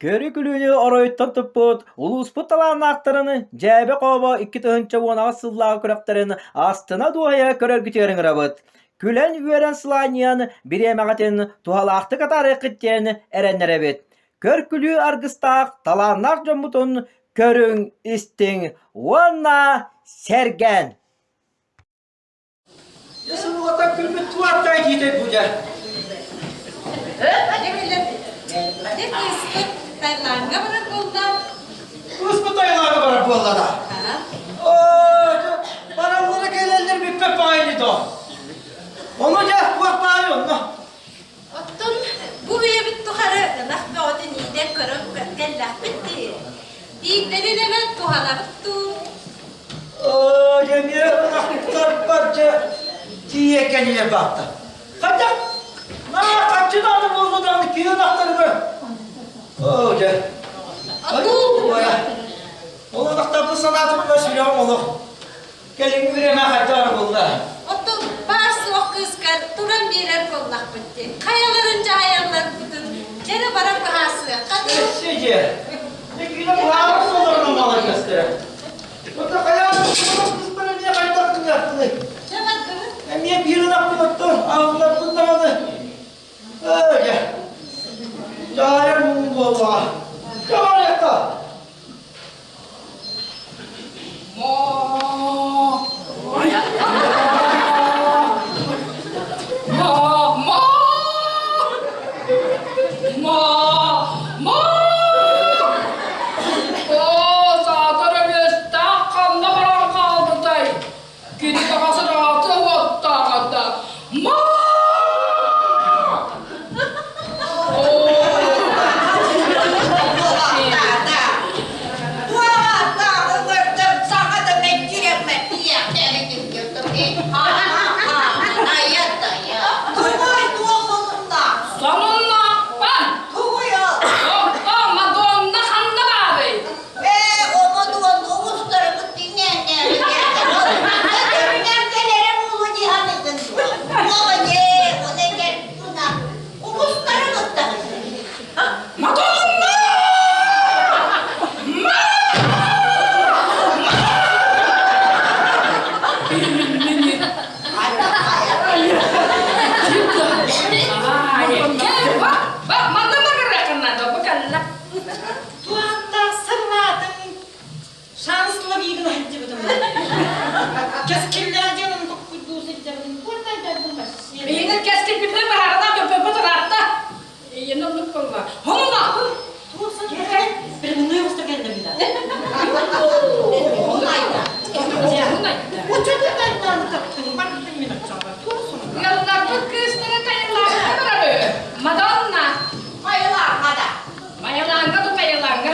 Көрү-күлүүнү оройуттан туппут улууспут талааннаахтарын дьээбэ-хообо 2018 сыллааҕы күрэхтэрин астына-дуоһуйа көрөргүтүгэр ыҥырабыт. Күлэн-үөрэн сылаанньыйан бириэмэҕитин туһалаахтык атаарыаххыт диэн эрэннэрэбит. Көр-күлүү аргыстаах талааннаах дьоммутун көрүҥ, истиҥ уонна сэргээн! Сыллата күлбүт туартаа киитэй бу дьэ. Дьэ кыыспыт Таилаҥҥа барар буолла. Кыыспыт Таилаҥҥа барар буолла да. Бараллара кэлэллэр бүппэт баҕайы то. Ону дьэ туох баайы онно. Оттон бу үйэбит тухары ынах бөҕөтүн иитэн көрөн кэллэхпит дии. Биирдэрин эмэ туһанабыт дуу? Эмиэ ынахтарбар дьэ тиийэ кэлиэ баатта. Хотя, наа хаччы даҕаны буолла даҕаны киһи ынахтарыгар. Оо дьэ. Ол ынахтарбын санаатым да сүрэҕим олох. Кэлиҥҥи бириэмэ хайдах эрэ буолла. Оттон баар суох кыыскар туран биэрэр буоллахпыт дии. Хайаларын дьаһайалларбытын дьэрэ баран быһаарсыахха дуу. Өссө дьэ. Киинэ быһаарар суолларынан маладьыастара. Онно хайаан кыыспар эмиэ хайдах гыныахпыный? Дьэ бардыбыт. Эмиэ биир ынахпын оттон аҕалларбын даҕаны. Ээ дьэ. Дьаһайар муҥ буоллаҕа. Дьэ барыахха. Ма! Ма! Ма! Оо, саатар өлүөстээх ханна баран хаалбытай? Кини баҕасыр аҕата уоттааҕа да Ма! Сонуннаахпын! Тохтоо, Мадонна ханна баарый? Мадонна! Ма! Шанслы биигин сылдьыбытым. Кэскиллээх дьонун токкуйдуу сылдьабытым. Туордайдарбын бассиэ. Биһигин кэскилбитинэн баһаарына бөппөппүт ыраатта. Ийэни оннук буолла. Хонуна! Переменной оста кэллэммитэ. Ыалларбыт кыыстара тайылааҥҥа барары. Мадонна! Майалааҥҥа ду майалааҥҥа.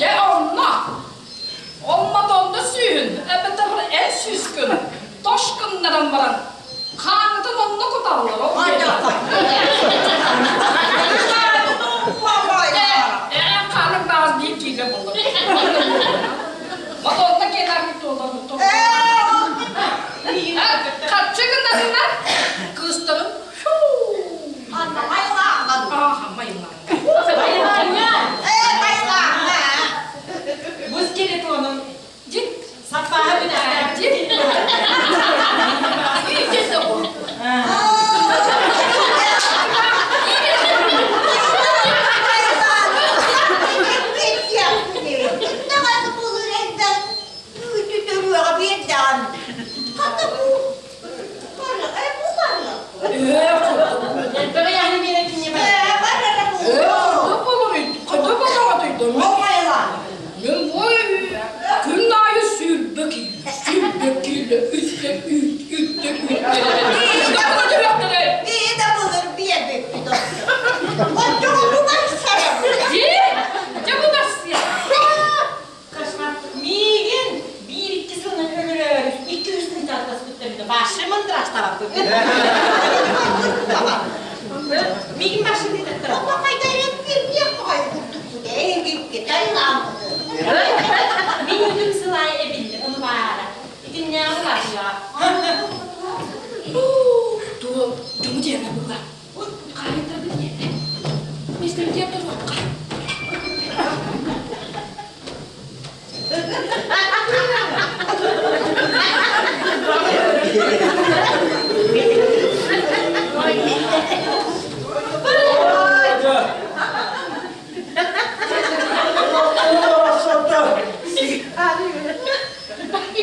Дьэ онно Ол Мадонна сүүһүн эбэтэр эн сүүскүн тош гыннаран баран хааҥҥытын онно куталлар ол Ээ, хааныҥ баҕас биир киилэ буолар. Мадонна киэнээхи туолар Харчы гыннарына кыыстарын Ааха, майылааҥҥа. Дьик. Дьик. Күн аайы 20 киилэ, 20 киилэ, үстэ үүт, үттэ үүт Миигин биир-икки сылынан өлөрөөрү икки-үс тыытааттаспыттар Баша мандраштабаппын. Миигин Баша тыытаттара. Мин үтүм сыл аайы эбиллэр, ону баара. Итиннээҕи улаатыаҕа. буолла. Хаһыйтарбыт диэтэ. Миэстэмтиэр туруохха.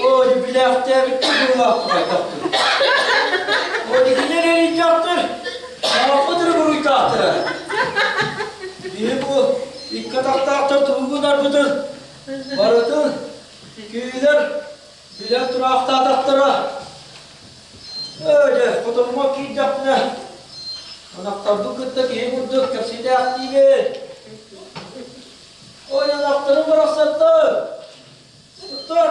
Ой, билээхтээбит быһыылаах Ой, кинилэр эрийдэхтэр, ааппытыры буруйдаахтара. Биһи бу икки атахтаахтар тугугунарбытын барытын кинилэр билэн тураахтаатахтара. Ээ, дьэ, хотоҥҥо киирдэхпинэ, ынахтарбын кытта киһи курдук кэпсэтээхтиибин. Ой, ынахтарым барахсаттар! Сыттар,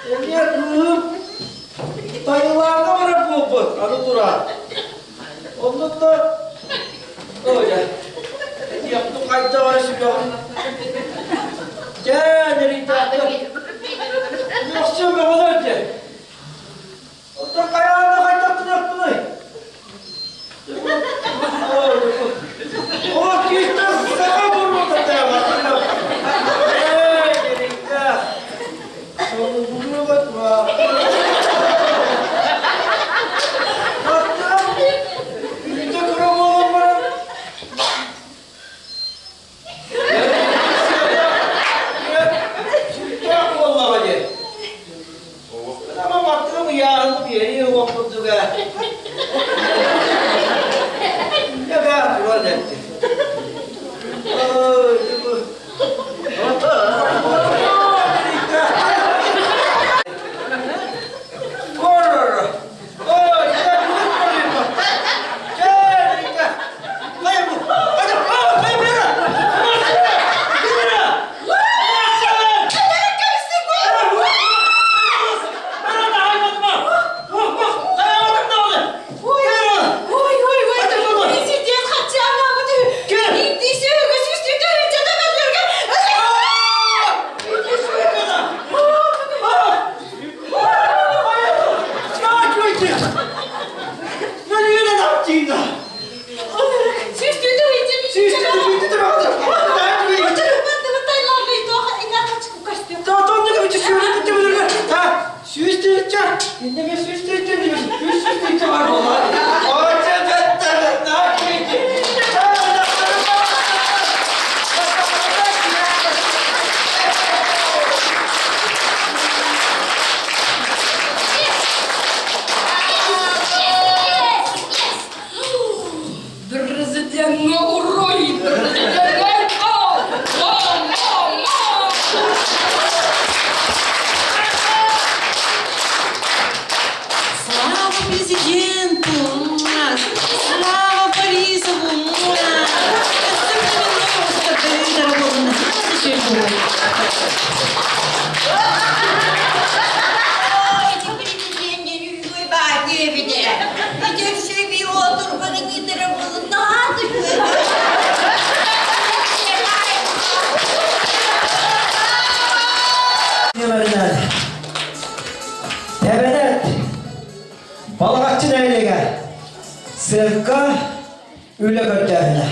эмиэ кыыһым Таилаҥҥа барар буолбут, аны туран. Оннуттан, ой, дьэ, этиэхпин хайдах эрэ сүбэҕин. Дьэ, нэрийдэхтэр. Үөхсүө бөҕөлөр дьэ. Оттон хайаан да хайдах гыныахпыный? О, киһиттэн саха буруота тээҕэ. Эй, дэриктээх. Солугунуга тура. Аттан үүтэ кыра буолан баран Сүрдээх буоллаҕа дии. Ама мартыгым ыйааһыны биэрии уох курдуга. Эбээ туран этти. Корр! Президеҥҥэ уруй! Президеҥҥэ Слава президенту! Слава Борисову! Тэбэнэт Балаҕаччы нэһилиэгэ цирка үлэ көрдөөһүнэ.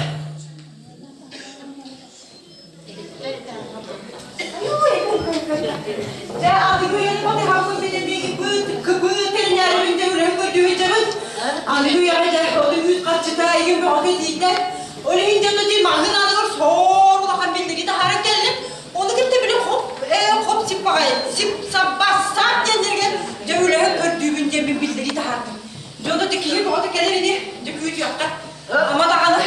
Дьэ, аныгы үйэни батыһаммын билэмиги быт, кыбыт тэринээрибин дьэ үлэһин көрдүүһүнчэбин. Аныгы үйэҕэ дьэ оту үүт харчыта игин бөҕөтө тиийдэ. Ол иһин дьэ оту маҥан аныгар соор улахан биллиги таһааран кэллим. Ону кытта били хоп, э, хоп сип баҕайы, сип саппассаап диэннэргэ дьэ үлэһин көрдүүбүн диэн мин биллэрии таһаардым. Дьэ ону киһи бөҕөтө кэлэр ини, дьэ күүтүөххэ. Ама даҕаны.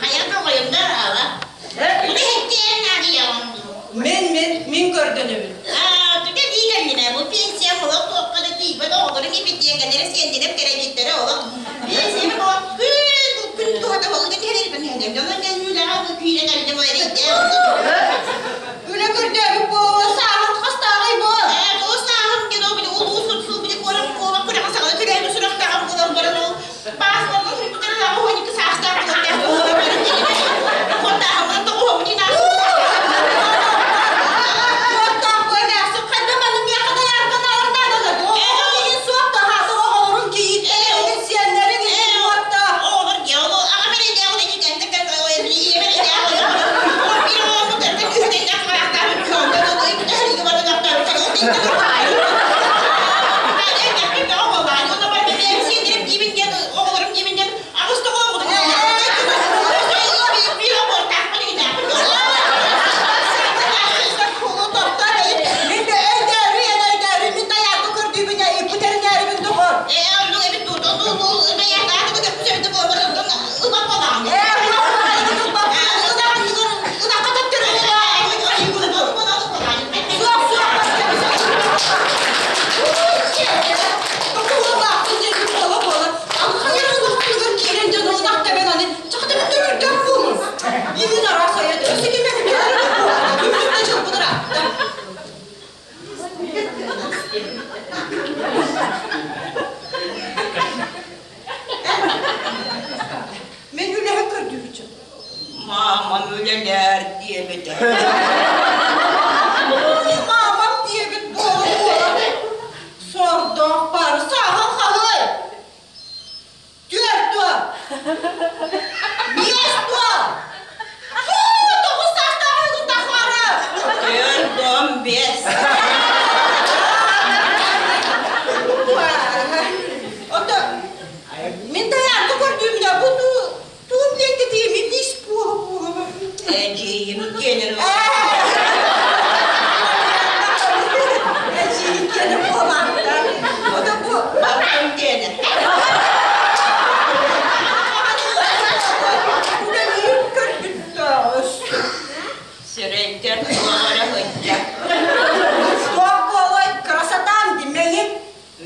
Хайа тоҕойумдар аала. Үлэһиттээн наадыйаҕын дуу? Мен, мен, мин көрдөнөбүн. Аа, түгэ дии кэллинэ, бу пенсиям олох туохха да тиийбэт оҕолорум ипэтиэкэлэрэ сиэннэрим кэрэдьиттэрэ олох. Пенсиями олох күн күн туһата болуга түһэрэрбин түһэрем. Дьонун дьэн үлэҕэ бу күүрэ кэллим эрэйдээх. Үлэ көрдөөбүт буолла, сааһын хастааҕый буол? Ээ, тоҕус сааһым диэн ол били улуус сыл били куорат куорат күрэҕэ саҕана төрөөбүт сурахтааҕым буолан баран ол пааспорга суруйбуттара аҕыс уон икки саастаах буолуохтаах буолан баран диэн. Куоттааһыммын тоҕуһуммун инаах. Куоттаах. Мен үлэһэ көрдүүчү. Маамам үлэлээр диэбитэ. Маамам диэбит буола-буола. Сордоох бары сааһын хаһый. Түөрт дуо? Биэс дуо? Фу, тоҕус саастаах уйгун тахаары! 45. Ото мин таярды көрдүүмүнэ бу туу туу билиэттэтиим ис буола буола. Эдьиийим киэнин Эдьиийим киэнин буолаахтар. Ото бу Балтым киэнин. Үлэлиир көрбүттөөс. Сирэйдэр туоҕара сылдьар. Туох буолуой красотам димэйин.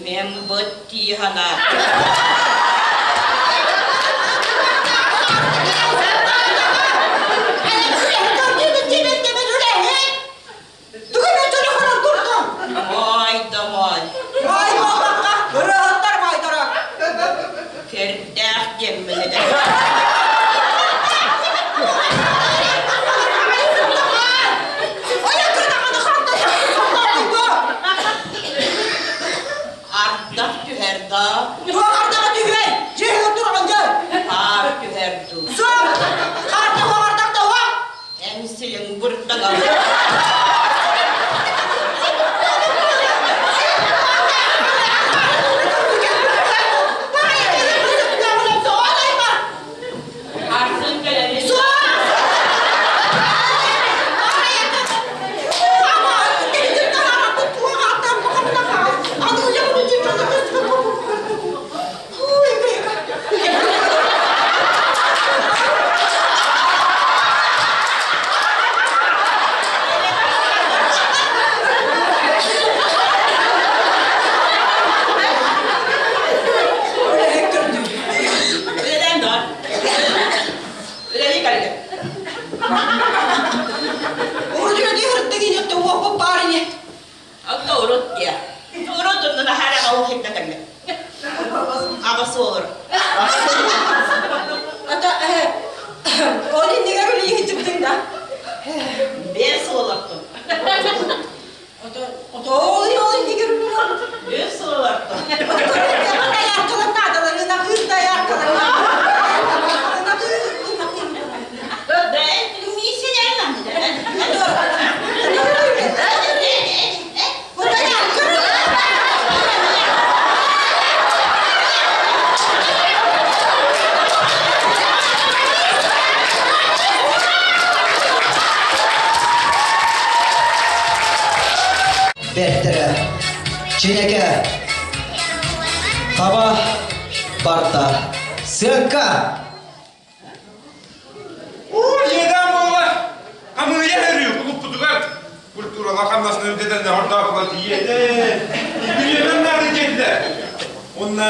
Мен быт дии санаат. Моой да моой. Моой буолбакка, ырыаһыттар моойдоро. Кирдээх диэммин этэ. Ардах түһэр да? Туох ардаҕа түһүөй? Дьиэһигэр тураҕын дьэ. Хаар түһэр дуу? Суох! Хаарда хоҕардах да уох! Эн силиҥ бырдаҕа. Арсын кэлэбин. Үлэлээн да. Үлэлии кэллим. Онно урут диэ. Урут онно наһаа ол хитта кэллим. Аҕыс олор. Ол иннигэр үлэлиһитибитин да. Биэс олортум. Ол иннигэр Үс олортум. Бэртэрэ, Чинэкэ, Хаба, Барта, Сыакка! Оо, иэдээн буолла! Хамыыйа өрүү кулуппутугар культурала хамнасын үрдэтэн хордоохула тиийэдэ. Билиэмэн наада диэтилэр. Онно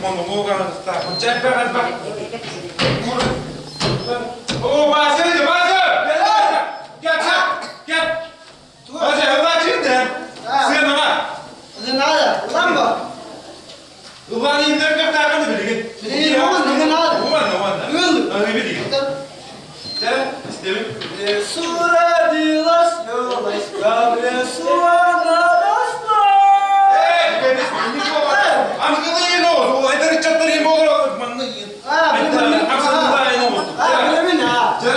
монолог аныста. Чэппэх элбэх. О, Вася, Вася! Gel, gel. Вася, ыллаачын да. Сыанаҕа. Надо, улан бу. Ыллаан иһиннэр кахтааханы билигин. Билигин, уонна, надо. Уонна, уонна. Ыл. Аны билигин. Дьэ, истэбин. В лесу родилась елочка, в лесу она росла. Эй, бэбис, Аныгылыйын оҕус, эдэр ыччаттар болор манны А, А, билемин, а. Дьэ,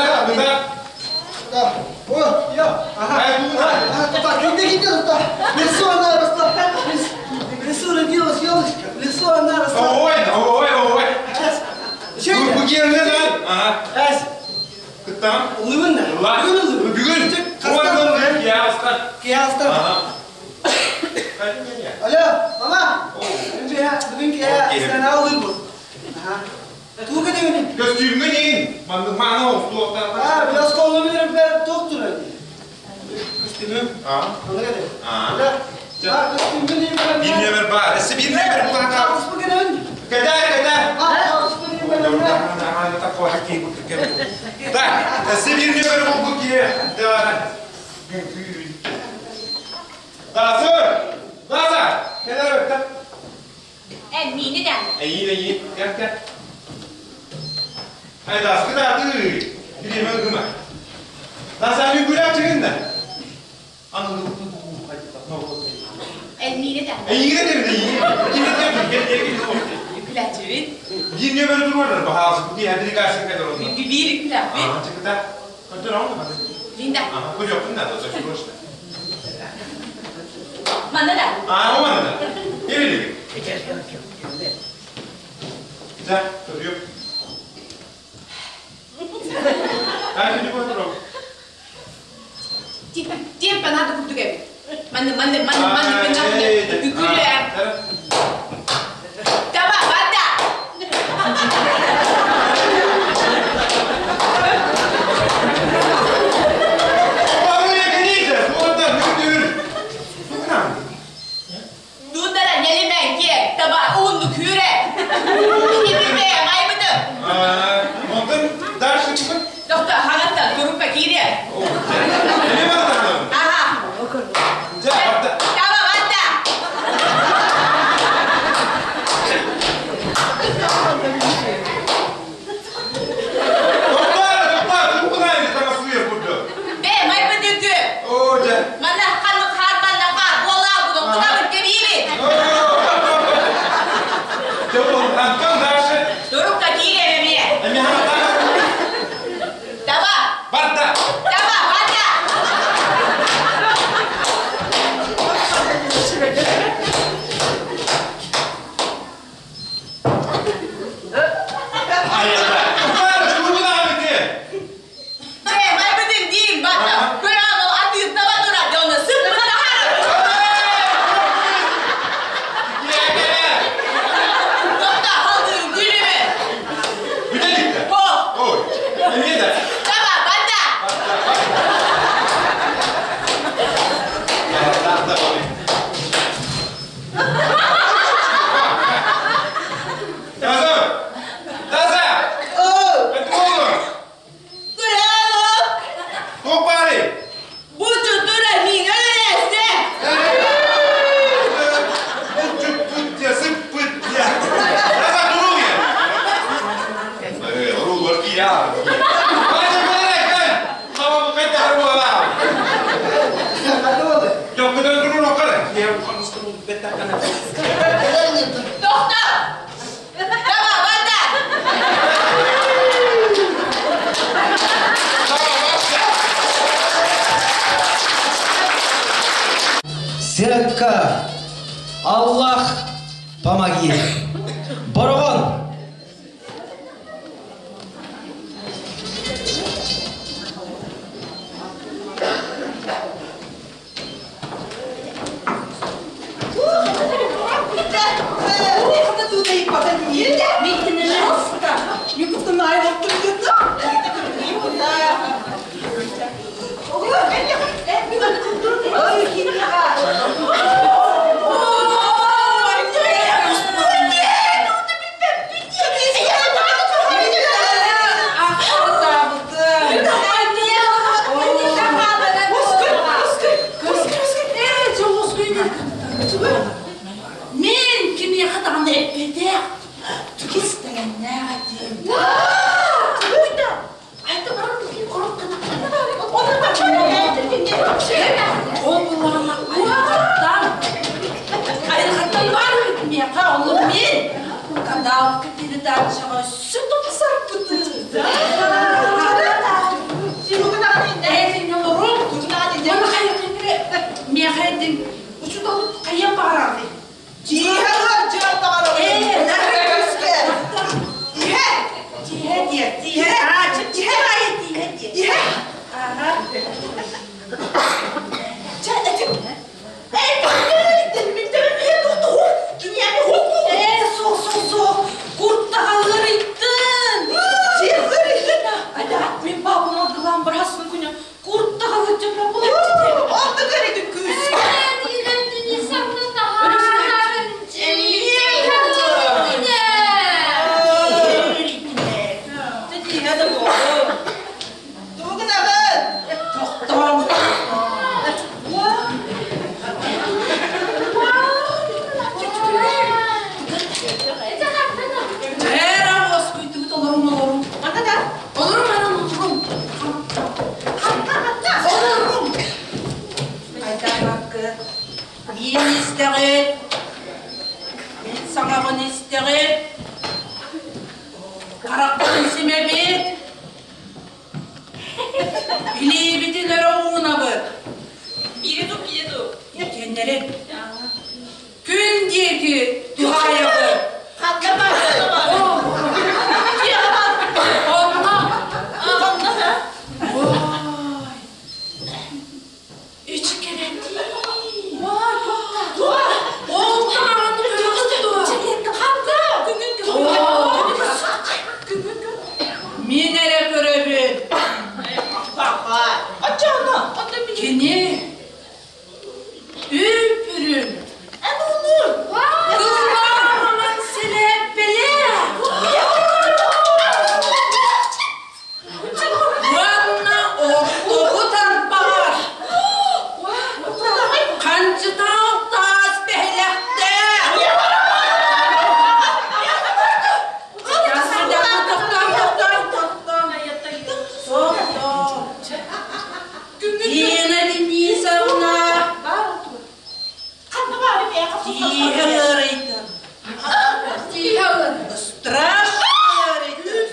О, я. Ага. Тута, кимде кимде тута. Лесу она. Кыттаҕын? Ыллыбын да. Ылла. Бүгүн ыллыбын. Бүгүн. Хастан? Киһи Киһи Алло, мама. Бүгүн киһи сана ыллыбын. Тугу кэтэбин? Көстүүмҥэ иин. Маннык мааны оҕустуохтаах. Аа, били оскуоланы бүтэрбэр туох турар? Көстүүмүм. Аа. Онно кэтэбин. Аа. Аа, көстүүммүн иин баран. Биир нүөмэр баар. Өссө биир нүөмэр булаата. Хаалыспы кэтэбин. Кэдээр, кэдээр. Аа, хаалыспы иин баран. Так, өссө биир нүөмэр булбут киһи. Дасыр! Даса! Кэлэр өттө. Эн миини да. Эйиин, эйиин. Кэл, кэл. Ай, даскы да аты. Бириэмэ ыгыма. Даса, үгүлэ чыгынна. Аны Эн миини да. Эйиин эбит, эйиин. Ким эбит, кел, кел, кел. Үкүлэччибит. Биир нөмөрү турар, баһаалыс, бу киһи делегация кэлэр онно. Биир үкүлэппит. Ага, чыкыта. Көтөр оҥно хаты. Линда. Ага, көрүөхпүн наада, сочурочно. Манна да. Аа, манна. Кирилик. Дьэ, көрүөх. Ай, күнү көтөрөм. Тиэмпэ наада курдук эбит. Манны, манны, манны, манны, манны, үкүлэ. Таба, бата! Дуудара нэлимэн киэ, таба уунну күүрэ. Кибибэ, майбыты. Онтон дальше тупа? Доктор, хаҥаттан туруппа киириэ. Аха. Таба, бата! Бээ, майбыты үкү. Манна ханнык хаар манна хаар, буолаа будун, кутабын кэбиибит. Турукка киириэм эмиэ. Таба! Таба, бата! Дьэ, майбытын диим, бата. Көрөҕүн ол атыыр таба турар дьону сыппыта таһаарар. Тохто, халдыы күлүмү. По. Таба, бата! Көрөҕүн Бу чутура миҥэ өлөөстө. Тохто! Таба, бата! Сырыкка Аллах помоги. Бороҕон! Мен кимиэхэ даҕаны эппэтэх, түгистэгэннээх этим. Ол буллаҕына айылҕаттан, айылҕаттан баар эбит миэхэ, ону мен каналка передачаҕа өссө тупсарбытым. Миэхэ этиҥ, учууталбыт хайыан баҕарарый? Миигин истэҕит, мин саҥабын истэҕит, харахпын симэбит, илиибитин өрө уунабыт. Еду, еду. Итиэннэри күн диэки туһаайабыт. Ханна бардын? Онно. Онно. Ой. Үчүгэрэтии. Ол таҕаны Мин эрэ көрөбүн. Кини үп-үрүҥ. Кылбаа сэлээппэлээх. Уонна ортоку тарбаҕар ханчытаах таас бэһилэхтээх. Дина Денисовна тииһэ ыарыйдым. Страшно ыарыйдым.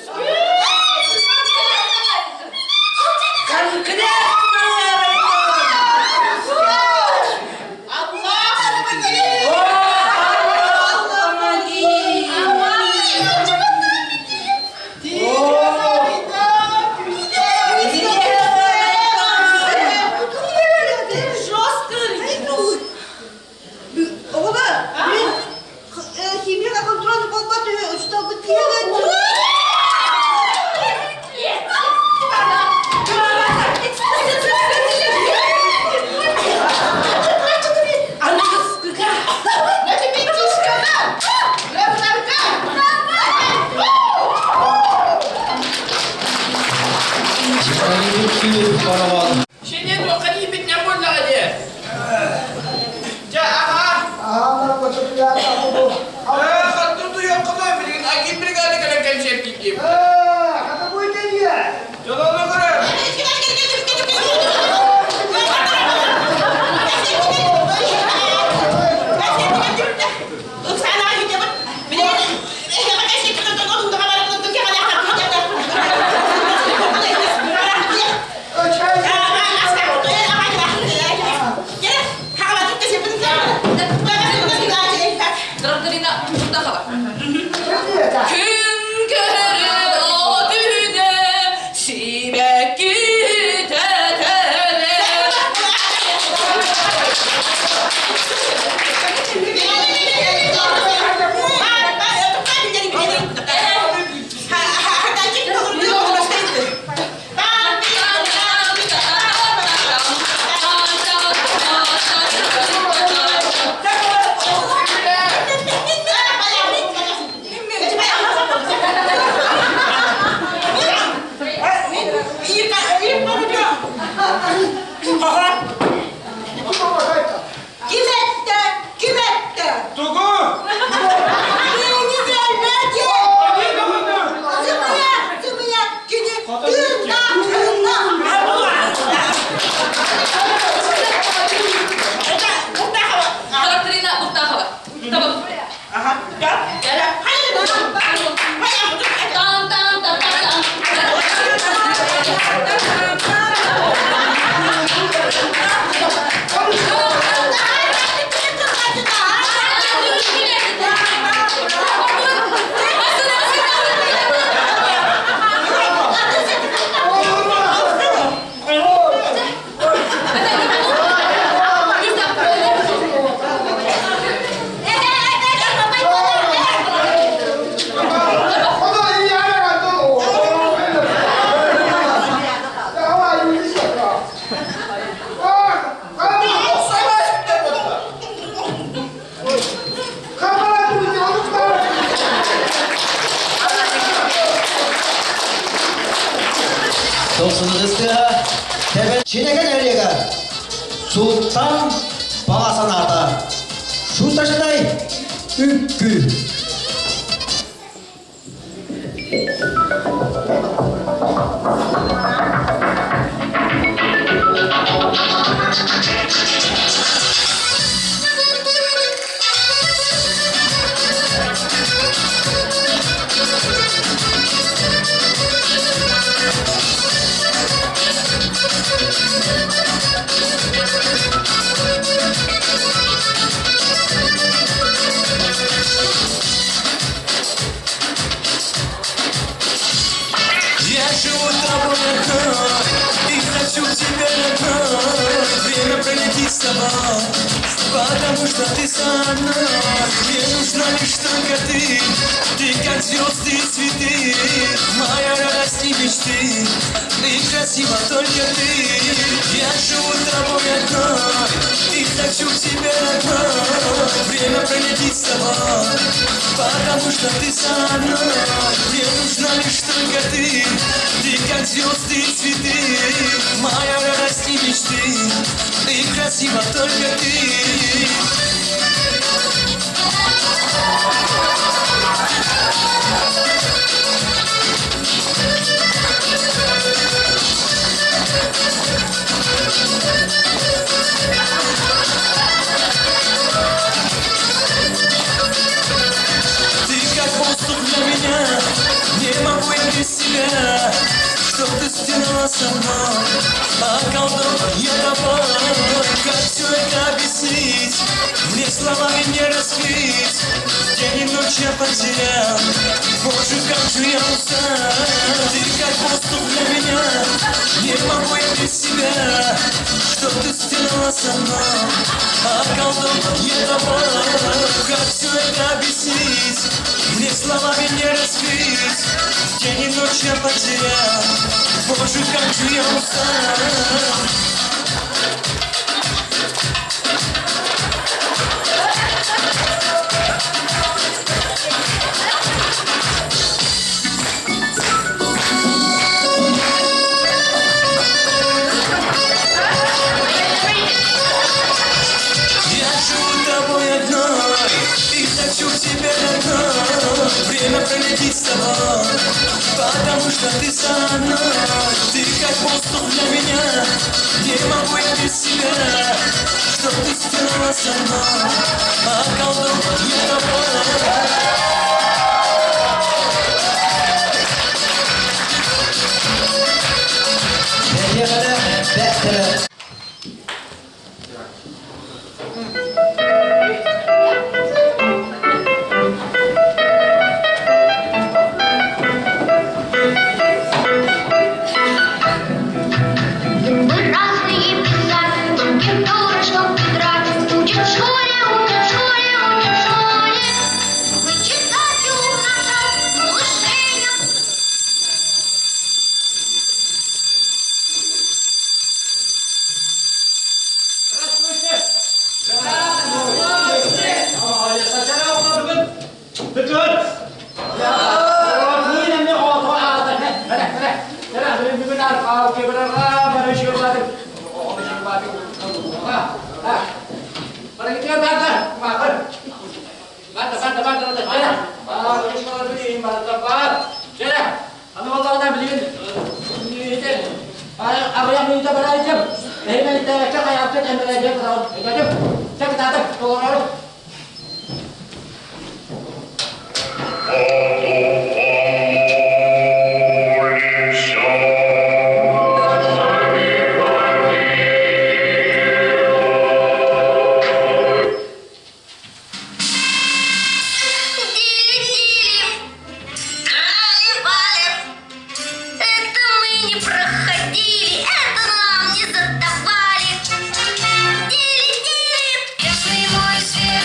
Конкретно ыарыйдым. О, помоги! Химия контроль буолбат үһү, учууталбыт тиийэн. Аныгыскыга Синий туохха тиийбитинэн буоллаҕа дии. Дьэ, аха. Ээ, хаттын туйуоххунай билигин агит бригада кэлэн кэнсиэртиир. Дьолону көрөр. Драмдарина Муртахова. Күн көрө түүнэ сибэкки тэтэрэ. Ким эттэ? Ким эттэ? Тугу? Мени диэллээти! Они даҕаны! Сымыйа, сымыйа, кини тыыннаах, тыыннаах! Катерина Муртахова. Tamam. Там там там там Чинэкэн нэһилиэгэ Султан баҕа санаата Шуташтай үҥкүү. с тобой, потому что ты со мной. Мне нужна лишь только ты, ты как звезды и цветы, моя радость и мечты. Ты красива только ты, я живу тобой одной, и хочу тебя родной. Время пролетит с тобой, потому что ты со мной. Мне нужна лишь только ты, ты как звезды и цветы, моя радость и мечты. Ты красива только ты. Ты как воздух для меня, не могу я без тебя. Что ты сделала со мной, околдован я тобой. Как все это объяснить, мне словами не раскрыть. День и ночь я потерял, боже, как же я устал. Ты как воздух для меня, не могу я без тебя. Что ты сделала со мной, околдован я тобой. Как все это объяснить, мне словами не раскрыть. День и ночь я потерял, боже, как же я устал. Я живу тобой одной и хочу тебя родной. Время пролетит с тобой, потому что ты со мной. Ты как воздух для меня, не могу я без тебя. Что ты сделала со мной, околдован я тобой. Разные писать, тонким дорожкам тетрадь. Учат в школе, учат в школе, учат в школе. Вычитать и умножать малышей. Дили-дили, трали-вали. Это мы не проходили, это нам не задавали. Дили-дили, Ясный мой свет.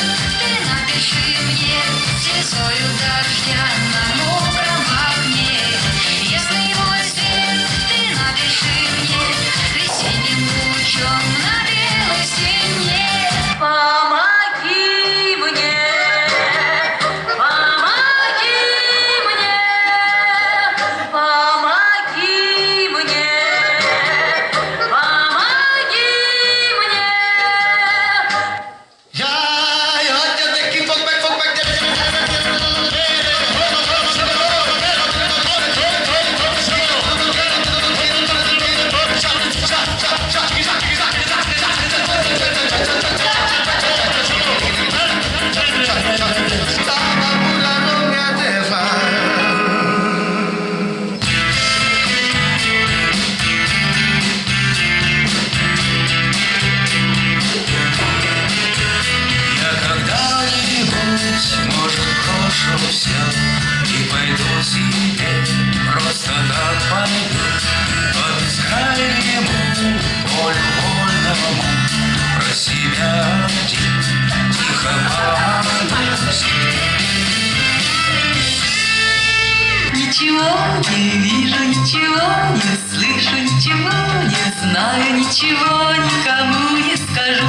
ничего не вижу, ничего не слышу, ничего не знаю, ничего никому не скажу.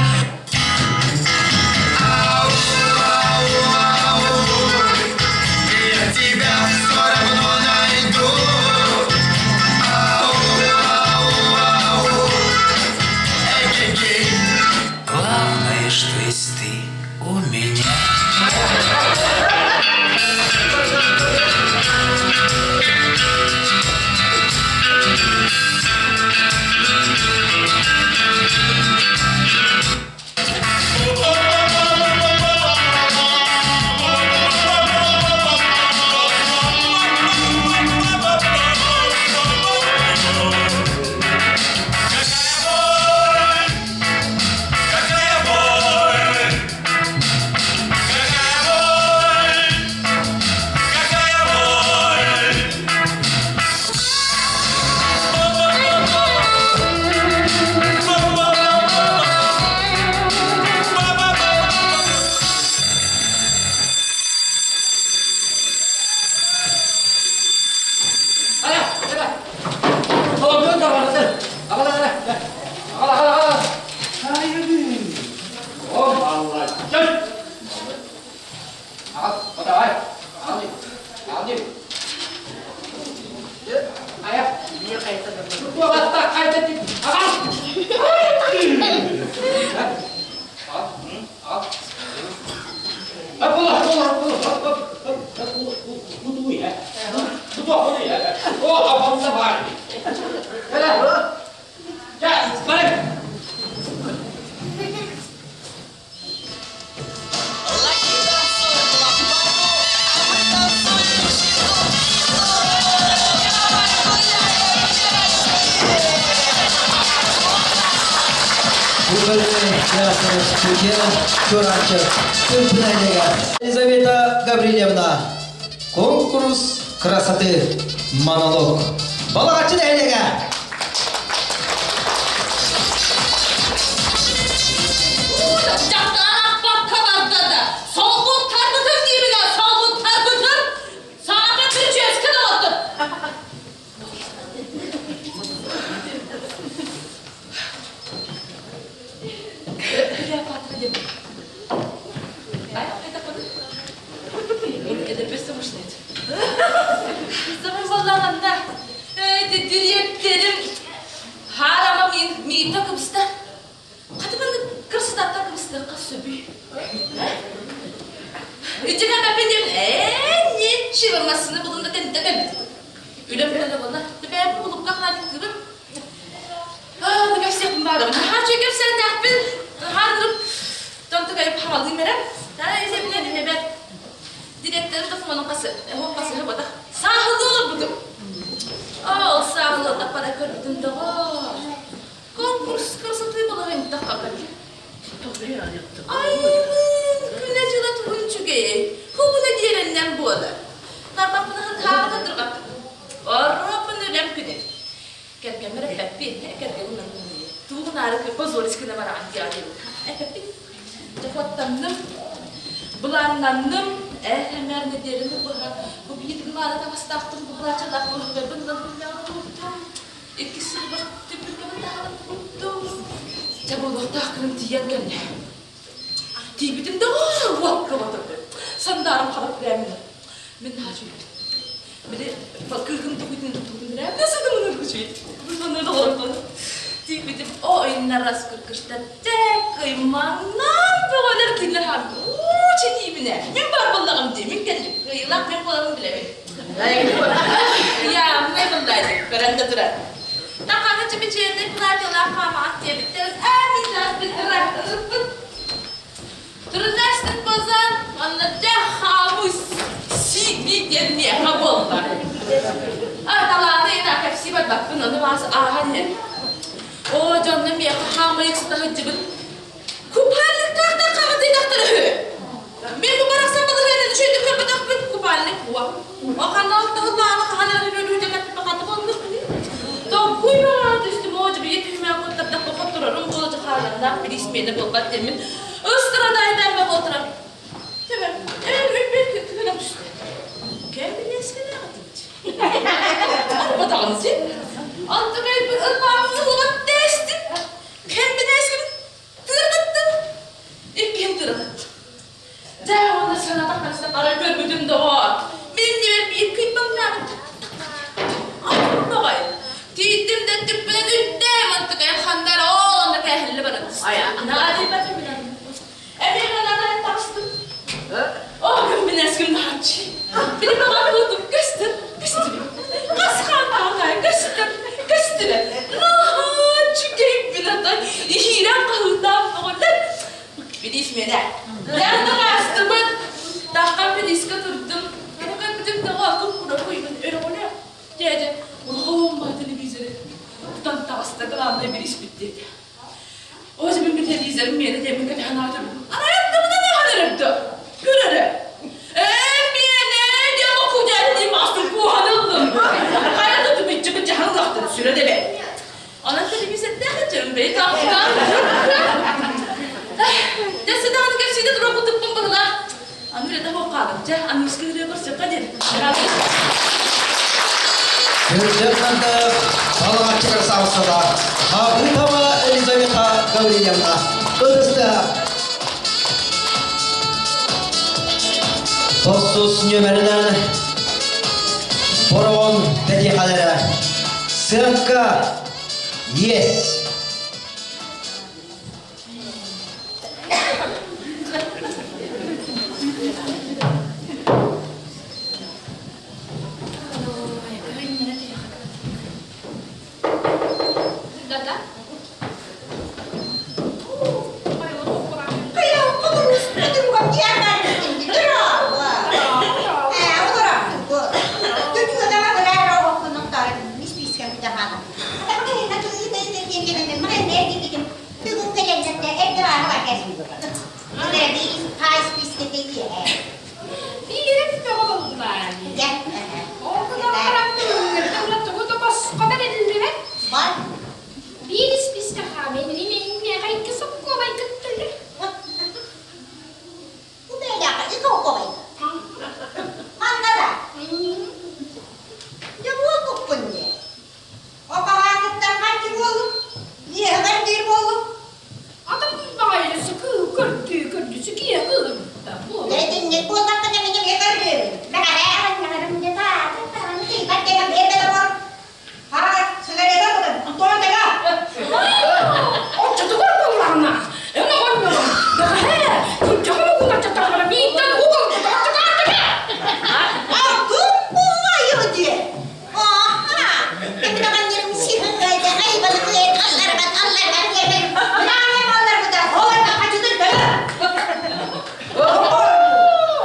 Я тебя все равно найду. Ау, ау, ау. Эгегей. Главное, что есть ты у меня. Какая боль! Какая боль! Какая боль! Ая, кэлэ. Олордун табарытын. Аҕала кэлэ. Аҕала, аҕала, аҕала. О, молодец! Аҕал, подавай. Аҕал, аҕал. Ая. Туох хайда Аҕал! Аҕал, аҕал. Була, була, була, О, абонда бар. Кэлэ. Дьэ, бары. Лохи танцуют ламбаду, а мы танцуем читу. Давай гуляем, Елизавета Гаврилевна. Конкурс красоты. Монолог. Балаҕаччы нэһилиэгэ. Дьахтар барда да, солбут тарбытым диибин солбут тарбытым. Саата прическа да оттор. Клеопатра диэн. Ай, это Это бессмысленно. Забыл Дириэктэрим хаарама миитэ кыбыста. Хатыманы кырсытаттан кыбыстыахха сөбүй. Итинэ бэппин ээ ничего массыына булунда тэнтэ кэлбит. Үлэм үлэ буолла. Бэйэм кулукка хаалыктыыбын. Аа, кэпсиэхпин баарым. Наһаа үчүгэй кэпсээннээхпин. Хаанырым. Тонтукайып хамалыым эрэ. Таа эсэбинэн эбэт. Директорым докумуонун хасы, оһох хасыһы ботах. Сааһылыы олорбутум. Ол сааһылыы пара көрбүтүм доҕоор. Конкурс красоты балаһынтах хабар. Айымын күнэ-дьыла тугун үчүгэйэй. Хубуна диэрэннэн буолар. Тарбахпын хаалга турбаппын. Ороппун үлэм күнэ. Кэргэммэр эппэппин, кэргэним тугунаары позорить гына бараҕын диэҕин. Эппэппин. Дохуоттанным, былааннанным, эр-эмэр нэдиэлэни быһа бу биир мааны таҥастаахпын, бу былаачалаах быһыгарбын ылан күннэҕин туруттум. Иккис сылбар түппүркэбин таһааран туруттум. Дьэ буолуохтаах күнүм тиийэн кэллэ. Тиийбитим да уокка батырды. Сандаарым хабар прям Мин наһаа үчүгэй. Били кыыһым тугутун тугутун билэм сытымын үчүгэй. Бу доҕорбун. Тиийбитим ойнарас кыргышта тэк маҥнан бөҕөлөр кинилэр хааммыт. Уу чэтиибинэ. Мин бар буоллаҕым дии. Мин кэллим. Кыайыылаах мин буоларын билэбин. Явнай буллай көрөн да турар. Таханы чипичиэннэй платьялаах хаамаҕат диэбиттэр. Ээ мин ыраахтарыппыт. Трудяшный базар, манна дьэ хаамыы сиик диэн миэхэ буолла. А талааны ина кэпсии барбаппын, ону маас ааһан иһэн. Оо, дьонно миэхэ хаамыы сыта сылдьыбыт. Купальниктаахтар хаҕытыйдахтар үһү. Мин бу барахсан балаһыанньаны үчүгэйдик көрбөтөхпүн купальник уо. Оханна тыллааны хаһан эрэ өлүүтэ кэппит боллук. Толкуй баҕа түстүм, оо, дьэ түһүмээн куттардах хотторорум буола дьахааланнаах билисмиэнэ буолбат диэммин Ыстырадайдан болтурам. Төбөм, өр үппер күнүм түстэ. Кэм билескелээҕитибит. Дьэ, уонна санаатах барса бары көрбүтүм доҕоор. Мин иннибэр биир кыйбаҥнаабыт Ай, Тиийдим да түппүнэн үттэм антыкайым ханна эрэ ол онно кээһиллэ баран Наадыйбатым билэн. Эмиэ нанаан таҕыстым. О, күммүн эским наһааччы. Били баҕар көстөр, көстөр. Хас хаантаҕай көстөр, көстөр. Наһааччы кейбин ата иһиирэн хаһыытаан боҕоллар. Билис мене. Лэрден астыбыт. Таххан билиска турдум. Аны көрбүтүм тоҕо куп-кура куйбун өрөҕөлө. Дьээдьэ, улахан телевизоры тутан таҕыста главное билиспит диэтэ. О, мин телевизорым миэнэ диэммин кэтэһэн аатым. Арайаттабына наһан өрөбдө. Көр эрэ. Ээ, миэнэ диэн окуу дии маастар куоһан ыллым. Хайа да тупиччы быччаһан ылахтын сүрэ дэбэ. Онон телевизордаах дьон бэйи таахтаан. Дьэ, сыдааны кэпсиитэ тура кутуппун быһылаах. Аны үлэтэ буолхаалым. Дьэ, аныгыскы ырыа көрсөххө диэн. Түрдэр балаҕаччы красавцада Хабытова Елизавета Гаврильевна ытысты. Тохсус нүөмэринэн Бороҕон бэтиэхэлэрэ Сыаҥка есть. Да-да. Биирин бөҕө буоллаа. Ол гынан баран тугу да босхо бэриллибэт. Биир испиискэ хаамын миэхэ икки соккуобай кыттыллар. Атын баҕайы сыкыы көрдүү көрдүү сикиэ кыырда. Оччотугар буоллаҕына, эн оҕонньорум, бэҕэһээ күрдьэҕин угун аччатаҕына мииттэн угун кутааччытаатыга.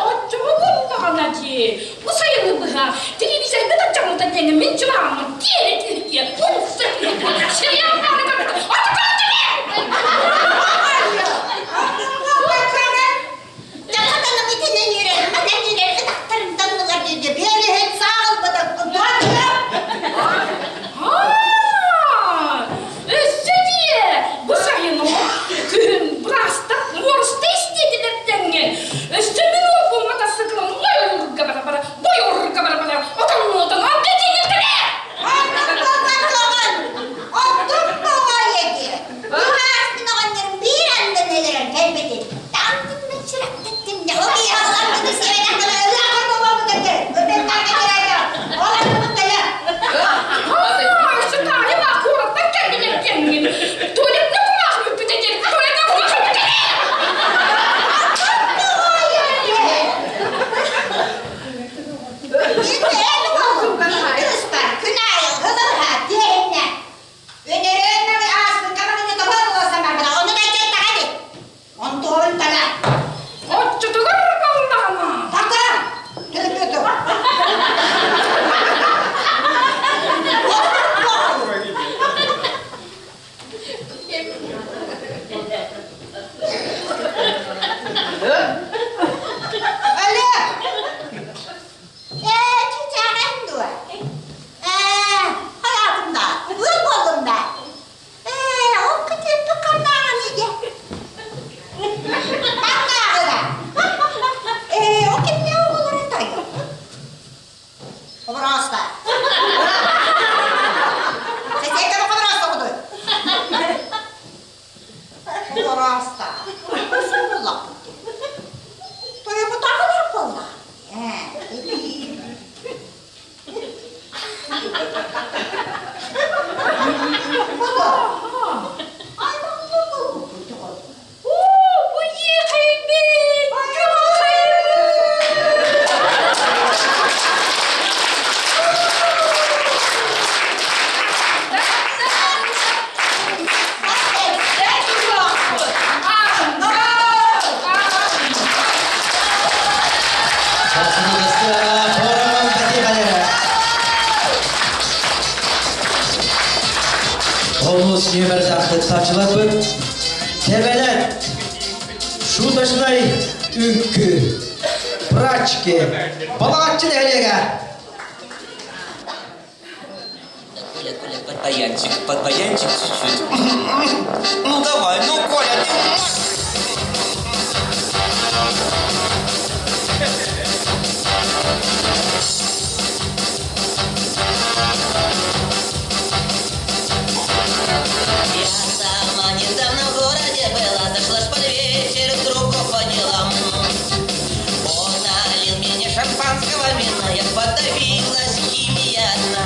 Оччоҕо буоллаҕына дии, бу сайыны быһа телевизорга да дьаҥыта диэҥҥэ мин дьыбааммын тиэрэ тиэрэ умса сериаллаары көрбүтүм Өссө дии, бу сайын күһүн быраастар муоруста истиэтилэр тэҥҥэ. Өссө мин уолбум матасыыкылын ойуурга бара-бара, бойуурга бара-бара, отоннуотан антитиҥиртэрэ! нүөмэрдээх кыттааччыларбыт Тэбэнэт шуточнай үҥкүү прачки Балаҕаччы нэһилиэгэ Коля, Коля, под баянчик, под баянчик чуть-чуть. Ну давай, ну Коля, ты можешь. Я сама недавно в городе была, зашла ж под вечер к другу по делам. Он налил мне шампанского вина, я подавилась химия одна.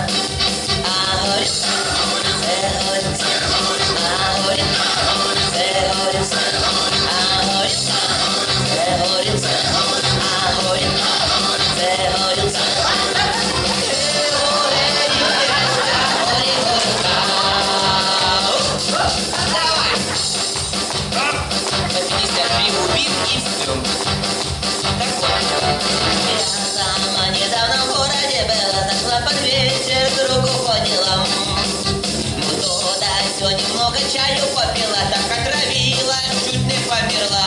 А говорит, говорит, а говорит, говорит, а говорит, говорит, а говорит, говорит. По 53 убит и все. Так вот. Я сама недавно в городе была, зашла под вечер к другу по делам. Туда все немного чаю попила, так отравила, чуть не померла.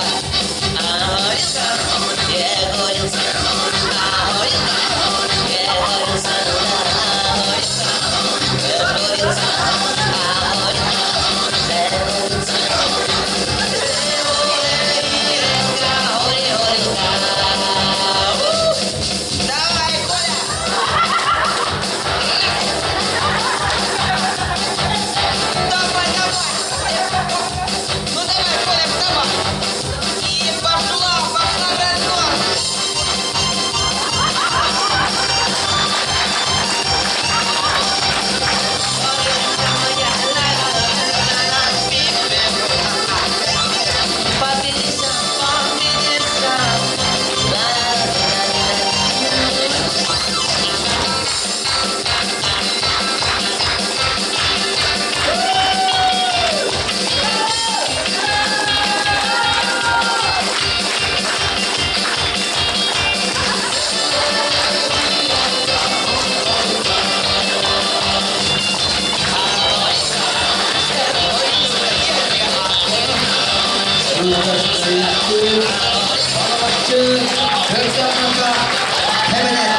А горилка, я горился, а горилка, я горился, а горилка, я горился, а горилка, я горился. Давай, Коля! Давай, давай! Ну давай, Коля, давай! И пошла, пошла разгон! По 50, по 50. Шуточнай үҥкүү Балаҕаччы Кырдьаҕаска Тэбэнэт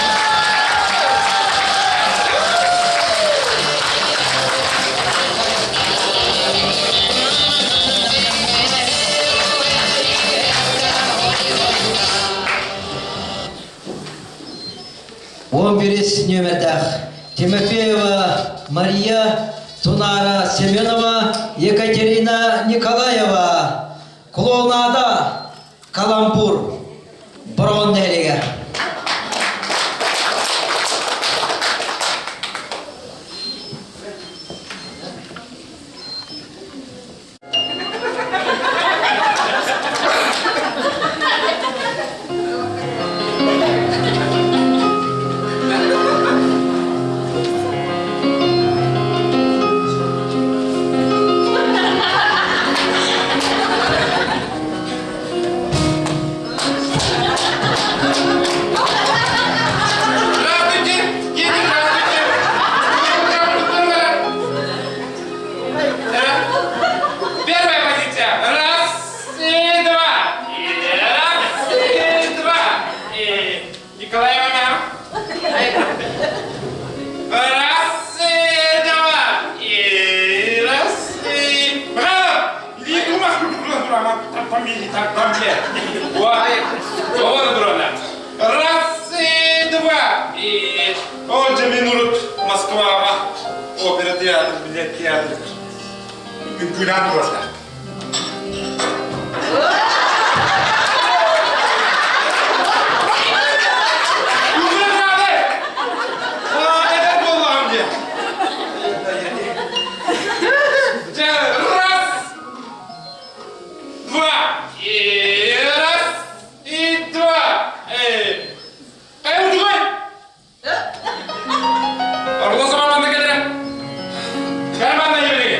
11 нүөмэрдээх Тимофеева Мария, Тунара Семенова, Екатерина Николаева, Клоунада, Каламбур, Бороҕон нэһилиэгэ. Здравствуйте, дети, здравствуйте. Первая позиция. Раз и два. И раз и два. И Николай Ивановна. Раз и два. И раз и... Браво! Иди думай, там, Раз и два. И... О, минут Москва. Опера театр, билет театр. Үҥкүүлээн турар. Үҥкүүлээн Это буоллаҕым дии. Дьэ, раз, два, и раз, и два. Эй, эй, удугай! Орлосова манна кэлэрэ. Кэл манна иһилиги.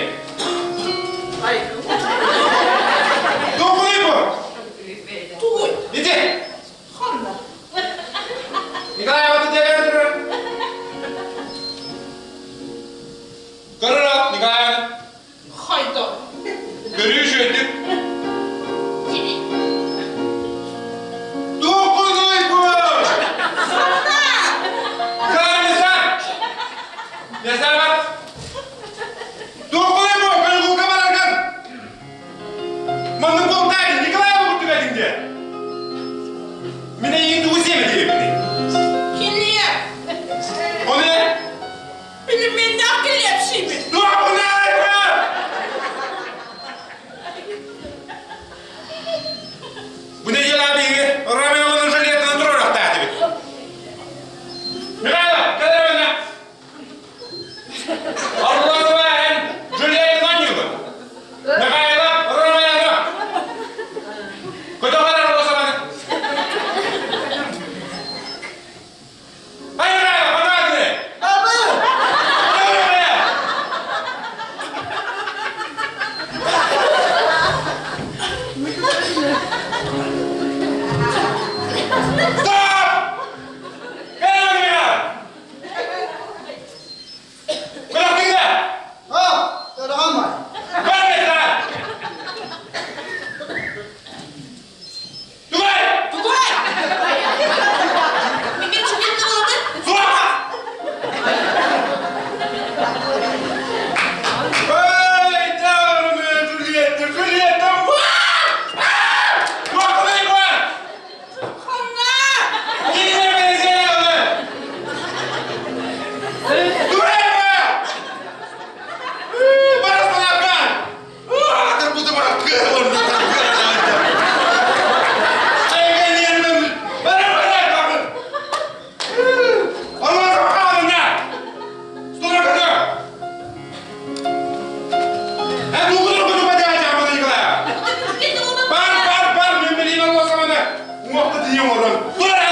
Тура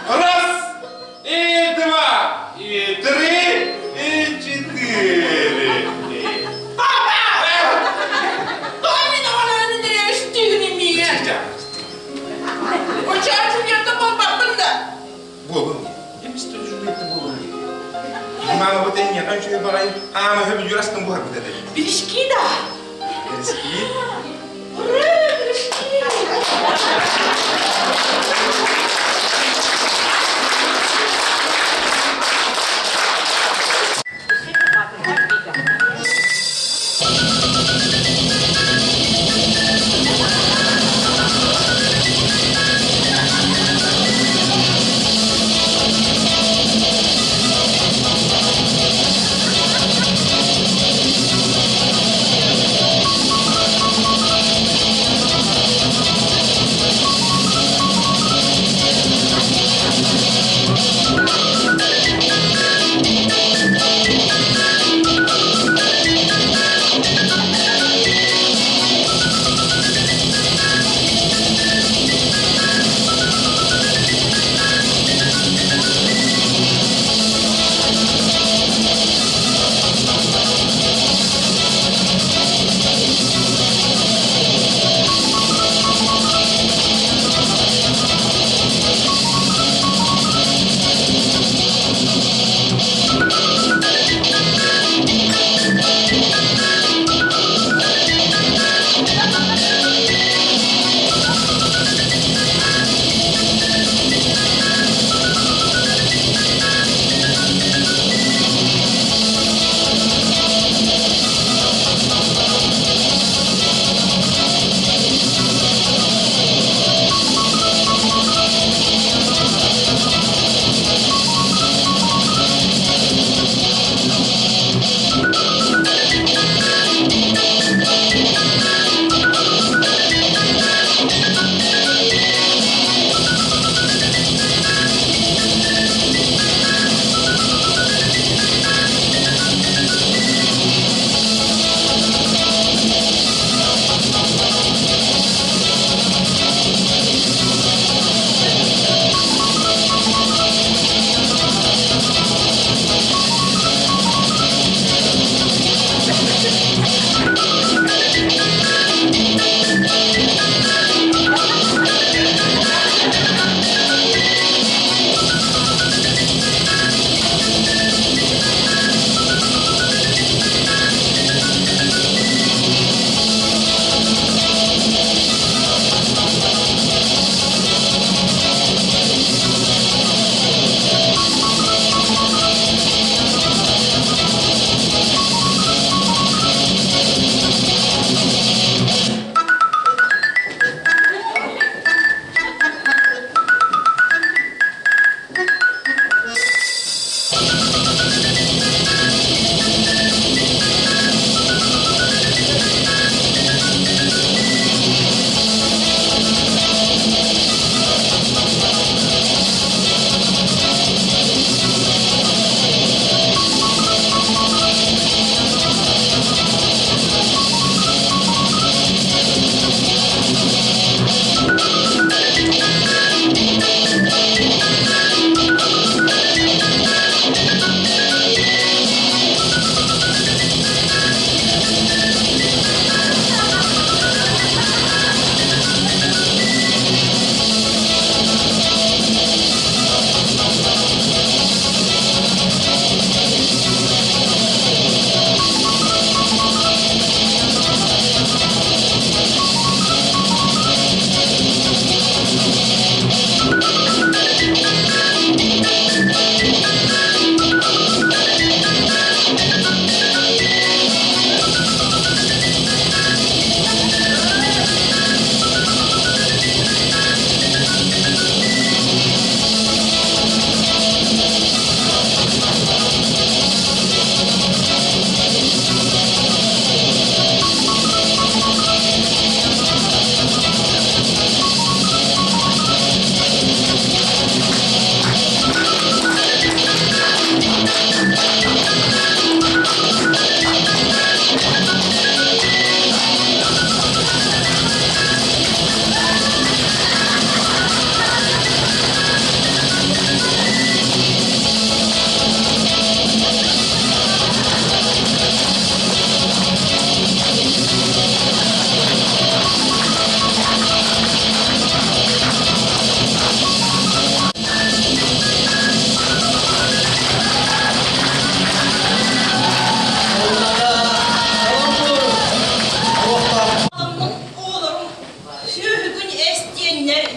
Раз, и два, и три, и четыре. Папа! Той мин оҕолорун үстүүгүн имигэ. Оччоҕо Джульетта буолбаппын да. Буолун. Эмис Джульетта буолун. Мама вот я не хочу баҕайы аама хөбүлүүр астын буһарбыт этэ. Пирожки да. Пирожки. Ура, пирожки!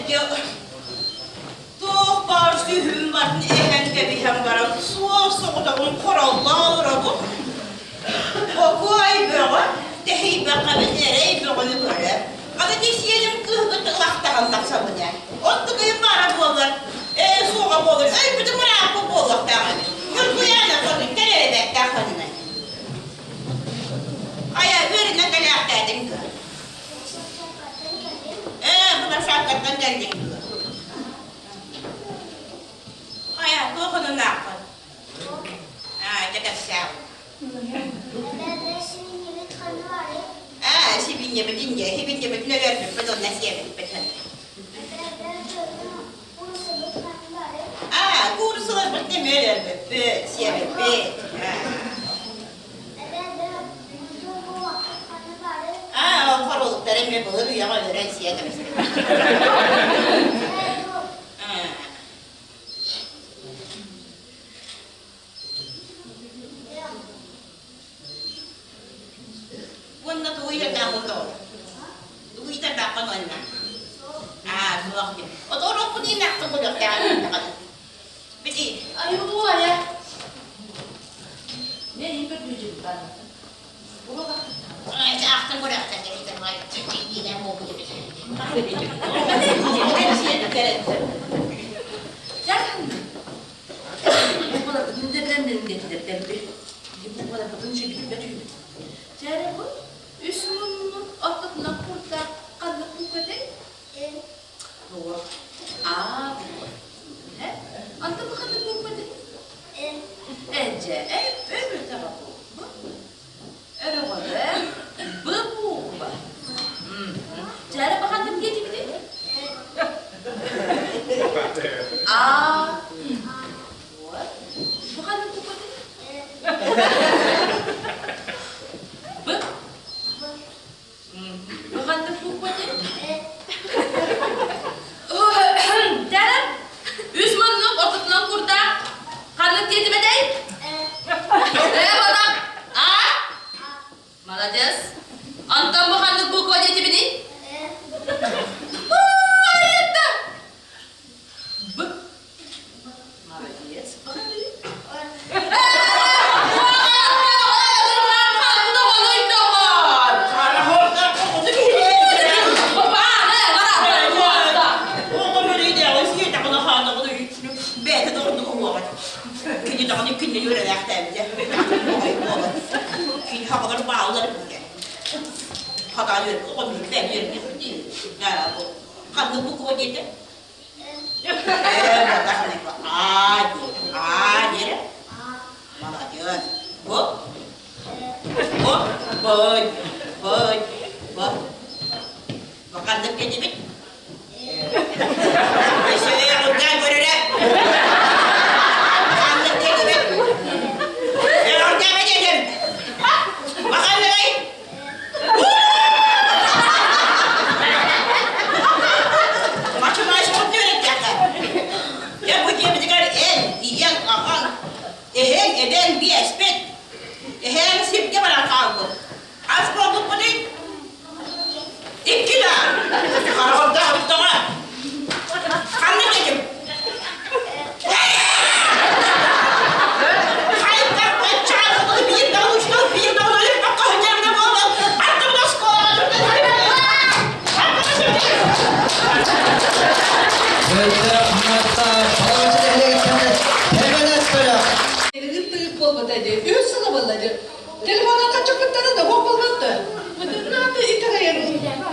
Дьэ, туох баар сүһүм барын эһэн кэбиһэн баран суос соҕотоҕун хороллоо олоробун. Бокуой бөҕө, тэһийбэххэ эрэй бөҕөнү көрө. Аны сиэним кыыһбыт ылахтаһан тахсабын ээ. Оттугуйум баара буоллар, ээ суоҕа буоллар, өйбүтүм ырааппыт буолуохтаах эбит. Ньургуйаана хотун кэлэрибэккэ ханна. Хайа, үөрэнэн кэлээхтээтиҥ дуо? Ээ, площадкаттан кэллиҥ дуо? Хайа, туох онунааххын? Аа, дьэ кэпсээҕин. Ээ, сибиинньэбитин дьэ, сибиинньэбитин өлөрбүппүт уонна сиэбиппит. Аа, кууруссаларбытын эмиэ өлөрбүппүт, сиэбиппит. Аа, ол хоруолуктары эмиэ былыр үйэҕэ өлөрөн сиэ кэбиспит. Аа. Уонна тугу иһэрдээх тоҕо? Тугу иһэрдээххин уонна? Аа, суох диэн. Оторуохпун ииннээххин көрүөхтээҕин Бити. Айылуайа. Не иипер бүжүн Аахтан көрөхтөн кэлитэн иинэн буолбут эбит. Чээрэ бу үс муннун ортотунан курдаах ханнык букватай? Буо. Аа, буо. Э? Антон бу ханнык букватай? Эдьэ, э, өмүтэҕэ бу. Бу. Өрөҕөрө, б буква. Чээрэ бу ханнык диэтибитий? А. Вот. Бу ханнык букватай? Б. Бу ханнык букватай? Дәрәм. Үс муннук ортотунан курдаах. Ханнык диэтим этэй? Э, бодам. А? Молодец. Антон бу ханнык буква диэтибиний? Ой, Б. Молодец. Кини даҕаны күннэ үөрэлээхтээбитэ. Кини хаҕалар бааллар билгэ. Хадаан үөр, оҕо билгэ үөрбэхтии. Ханнык буква диэтэ? А диэтэ. А диэрэ. Молодец. Бу? Бу? Б. Б. Б. Бу ханнык диэтибит? Өссө көрөрө. Ханнык диэтибит? Эҕэрдээбэ диэтим. Баханныгай? Математика үөрэттэххэ. Дьэ бу дьиэбитигэр эн, ийэҥ, аҕаҥ, эһэҥ, эбэҥ биэспит. Эһээҥ сиргэ баран хаалбыт. Ас буолбуппутуй? Икки да. Хараҕырдаах тоҕо. Ханнык этим? Үс сыла буолла дии. Телефона хаччыкпыттара да буох буолбатта. Надо итэҕэйэр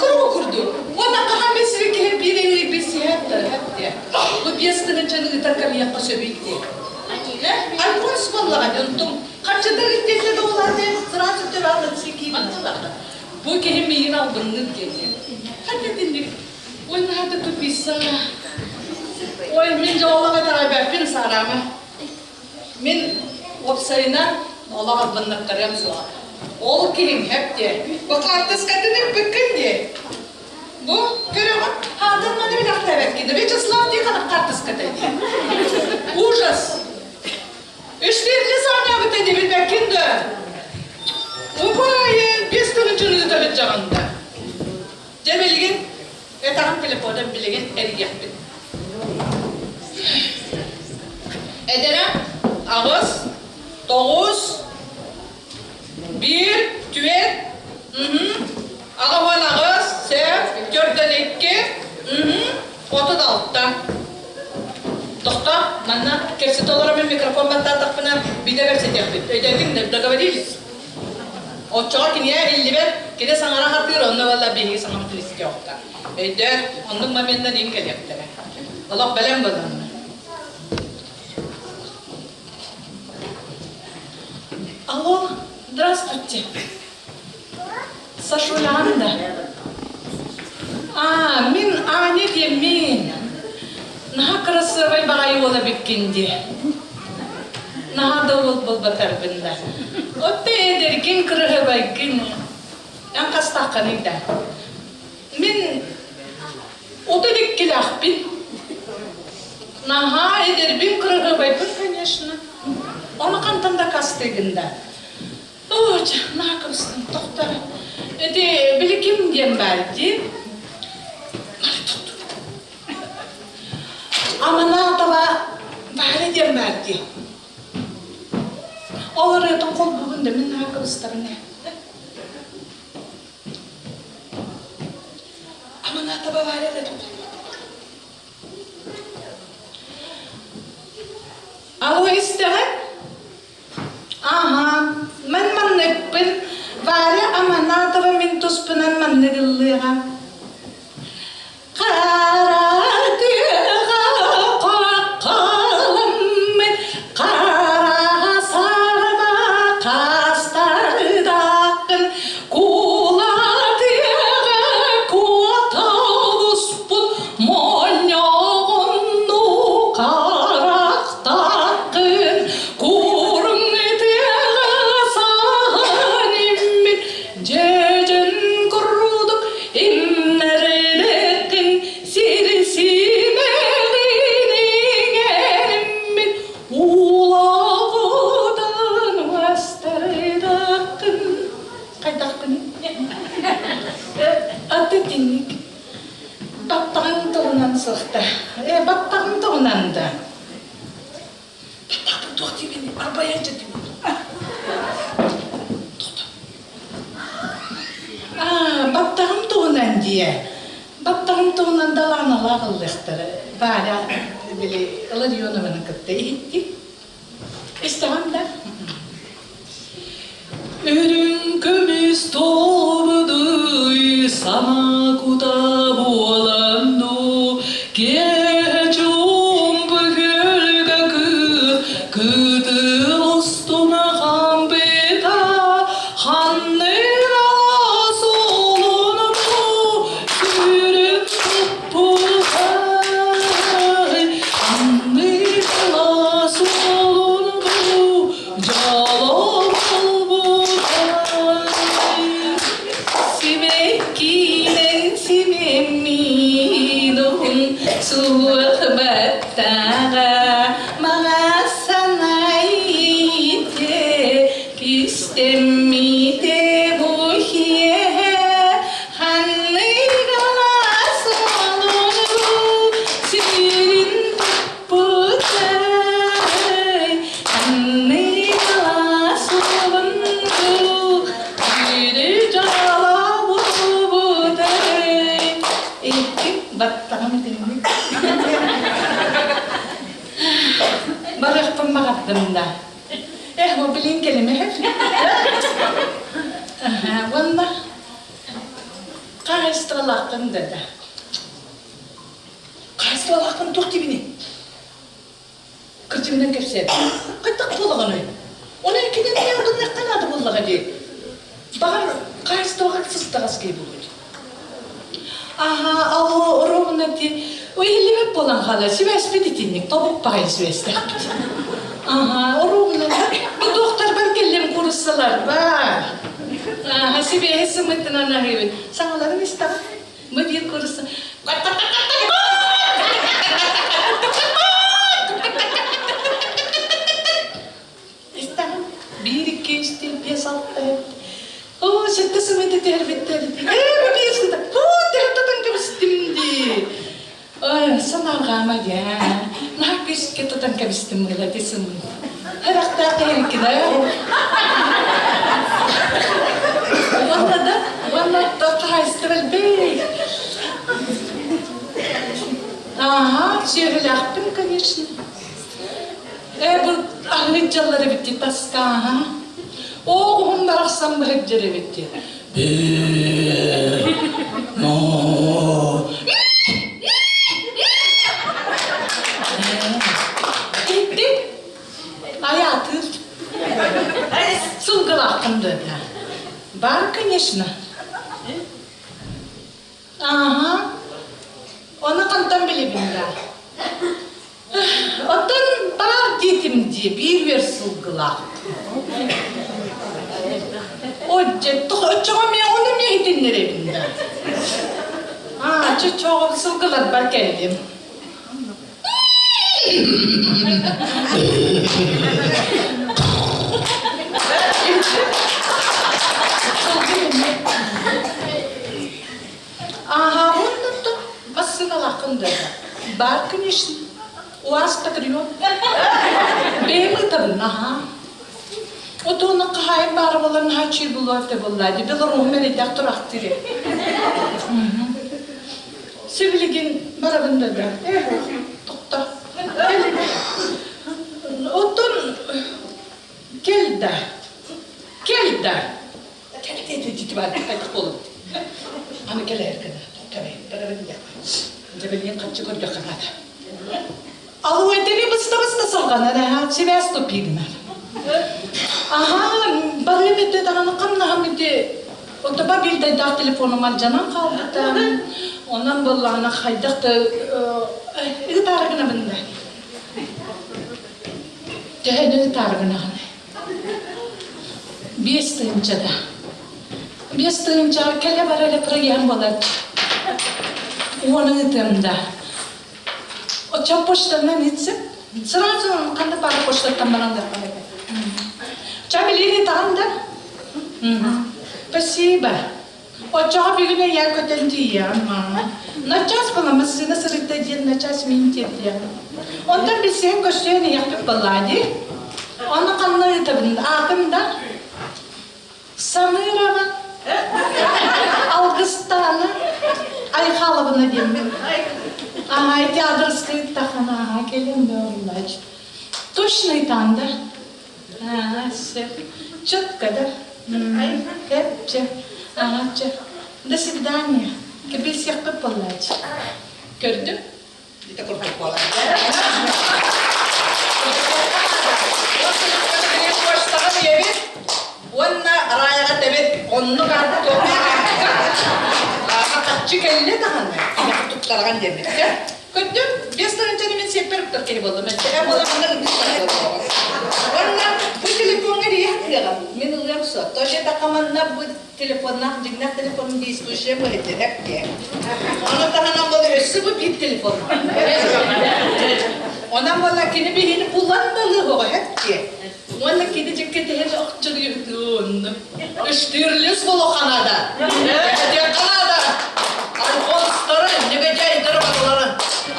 куру курдук. Уонна хаһан билсибит киһи биир эҥин билсиһэттэр хэттиэ. Бу биэс тыһыынчаны ыытар кэмиэххэ сөбүй дии. Альфонс буоллаҕа онтум харчыта ыттиэтэ да улаатыы сразу төрөөн сикиин Бу киһи миигин албынныыр диэн. Ханна итинник Ой, надо тупица. Ой, мин дьоллоох итэҕэйбэппин саараама. Мин уопсайынан олох албыннаттарыам суоҕа. Ол киһиҥ һэп диэ. Бу хаартыскатын ыппыккын диэ. Бу көрөҕүн, хаатыр маны билэхтээбэккин. Вячеслав Тихонов хаартыската дии. Ужас! Үстэрли саанньаабыта дии билбэккин да. Убайын, бес тыһыынчаны ыытабыт дьаҕанда. Дьэ билигин этэҕин телефона. Ол билигин эрийиэхпит. Эдэрэ аҕыс, тоҕус, биир, түөрт, 88, сөп, 42, 36. Тохто, манна кэпсэтэ олороммун микрофон баттаатахпына биирдэ кэпсэтиэхпит. Өйдөөтүҥ, договорились? Оччоҕо кинигэ иллибэт, кини саҥара сатыыр, онно буолла биһиги саҥабытын истиэхтэ. Өйдөөр, оннук моменнар иин кэлиэхтэрэ. Олох бэлэм буоллаҕына. Алло, здравствуйте. Сашулянда. А, мин Аня диэммин. Наһаа кырасыабай баҕайы уола эбиккин дии. Наһаа да уол буолбатарбын да. Отто эдэргин кырыһыбайгын. Эн хастааххыный да? Мин 32-лээхпин. Наһаа эдэрбин кырыһыбайбын, конечно. Ону хантан дакаастыыгын да? Оо, чэ, наһаа кыбыстым, тохтор. Ити били ким диэн баар дии? Аманатова Варя диэн баар дии. Ол ырыатын холбугун да мин наһаа кыбыстабын ээ. Аманатова Варя ырыатын холбугун. Алло, истэҕин? Аһаа, мин манныкпын, Варя Аманатова мин туспунан маннык ыллыаҕа. Хара тыаҕа хаххаламмыт хара сарба хастардааххын кула тыаҕа куота оҕуспут Монньоҕонну харахтааххын куруҥ тыаҕа саһан иммит дьэдьэн курдук имнэрдэххин сир симэҕин иҥэриммит уулаҕытан уостардаххын хайдахпыный аты тинник Баттаҕыҥ туһунан суохта. Ээ, баттаҕыҥ туһунан да. Баттахпын туох диибиний? Арбайан дьэ диибин. Аа, баттаҕым туһунан диэ. Баттаҕым туһунан далааналаах ыллыахтара. Варя, били, Ларионованы кытта иһиттим. Истэҕин да? Үрүҥ көмүс туолбутуй саҥа кута буолан дуу, киэһэ чуумпу күөлгэ кыыс кытыл устуна хампыта, ханнык алаас уолун бу сүрүн туппутай, ханнык алаас уолун бу Дьоло буолбутай. Сибэккинэн симэммин уһун суох баттаҕа маҕас санайте кистэммите бу киэһэ ханнык алаас уолун сирин туппутай Баттаҕым итинник. Барыахпын баҕардым да. Эх, бу билин кэлимэһэр. Уонна хаһайыстыбалааххын да да. Хаһайыстыбалааххын туох диибиний? Кырдьыгынан кэпсээтим. Хайдах буолаҕыный? Ону кинини гынныахха наада буоллаҕа дии. Баҕар, хаһайыстыбаҕа сыстаҕас киһи буолуо дии. Аһаа, алло, ровно ти иһиллибэт буолан хаалар. Сибээспит итинник, тобук баҕайы сибээстээхпит. Аһаа, ровно. Бу туохтарбар кэллим кууруссаларбар. Аһа, сибээһи сымыттынан аһыыбын. Саҥаларын истэҕин. Мы биир куурусса Истэҕин? Биир, икки, үс, түөрт, биэс, алта, Оо, сэттэ сымыйда түһэрбиттэр. Ээ, бу биир сыта. Оо, төһө тутан кэбистим дии. Санаарҕаама диэ. Наһаа күүскэ тутан кэбистим быһыыла ити сымын. Харахтаах киһиркинэ. Уонна да, уонна хаһаайыстыба элбэй. Ааһа, сүөһүлээхпин, конечно. Ээ, бу аһыыр дьаллар эбит дии таска, аха. Оо, уһун барахсан быһырдьар эбит дии. Ити айаатыыр. Сылгылааххын да Бар, конечно. Ааһа. Ону хантан билэбин да? Оттон баар диэтим дии, биир үөр сылгылаах. Отже, оччоҕо мен ону эмиэ иһитиннэрэбин да. Аа, чочоҕо сылгыларбар кэллим. Ааһаабын да массыыналааххын да баар конечно УАЗ Патриот бэйэм ыытабын аһаа Отуона хаһаайын баара буолан наһаа үчүгэй буолуо этэ буоллаа дии Беларуһум эрэйдээх тураахтыыр ээ Сибилигин барабын да да тохто Оттон кэл да кэл да Аны кэлээр гына барабын да дьэбэлиин хаччы көрдөххө наада. Алуэтини быста-быста салҕанар аха сибээс туппигынар. Аха барыам этэ даҕаны хамнаһам ити отоба биир дайдаах телефоном алдьанан хаалбыта. Онон буоллаҕына хайдах да ыытаары гынабын да. Төһөнү ыытаары гынаҕын? 5000-да. 5000-га кэлэ-бара эрэ проем буолар. Уону ыытыам да. Оччо почтанан итсип, сразу ханна пара почтаттан баран дарпан этэ. Ча билиини таҕан да? Спасибо. Оччоҕо бүгүн эйээ көтөн тиийэҕин маама. Начаас була массыына сырытта диэн начаас мин тиэрдиэҕим. Онтон билсиһэн көрсүөн иһиэхпит буоллаа дии. Ону ханна ыытабын? Аатым да? Самырова Алгыстаана Айхаловна диэммин. Ага, ити адрыска ыыттаххына аха кэлиэм да оллаач. Точно ыытаан да? Ага, все. Четко, да? Кэпчэ. Ага, чэ. До свидания. Кэбилсиэхпит буоллаач. Көрдүм. Ити курдук буолар. Почтаҕа ийэбит уонна Раяҕа тэбит оннук хаччы кэллэ даҕаны туттарҕан диэммиттэр. Көрдүм, 5 тыһыынчаны мин сиэппэр уктар киһи буоллум. Ээ буолан манна Уонна бу телефоҥҥа эрийэ кыаҕым. Мин ылыам суох. То дьиэтэххэ манна бу телефоннаах дьиҥнээх телефон действующая быһыйтыһап диэн. Ону таһынан буола өссө бу биир телефон. Онон буола кини биһини булан да ылыаҕа хөп диэн. Уонна кини дьиккэ тэһэн охчуруйутуун. Штирлиц боло Канада. Канада. Альфонстары, негодяйдары батылары.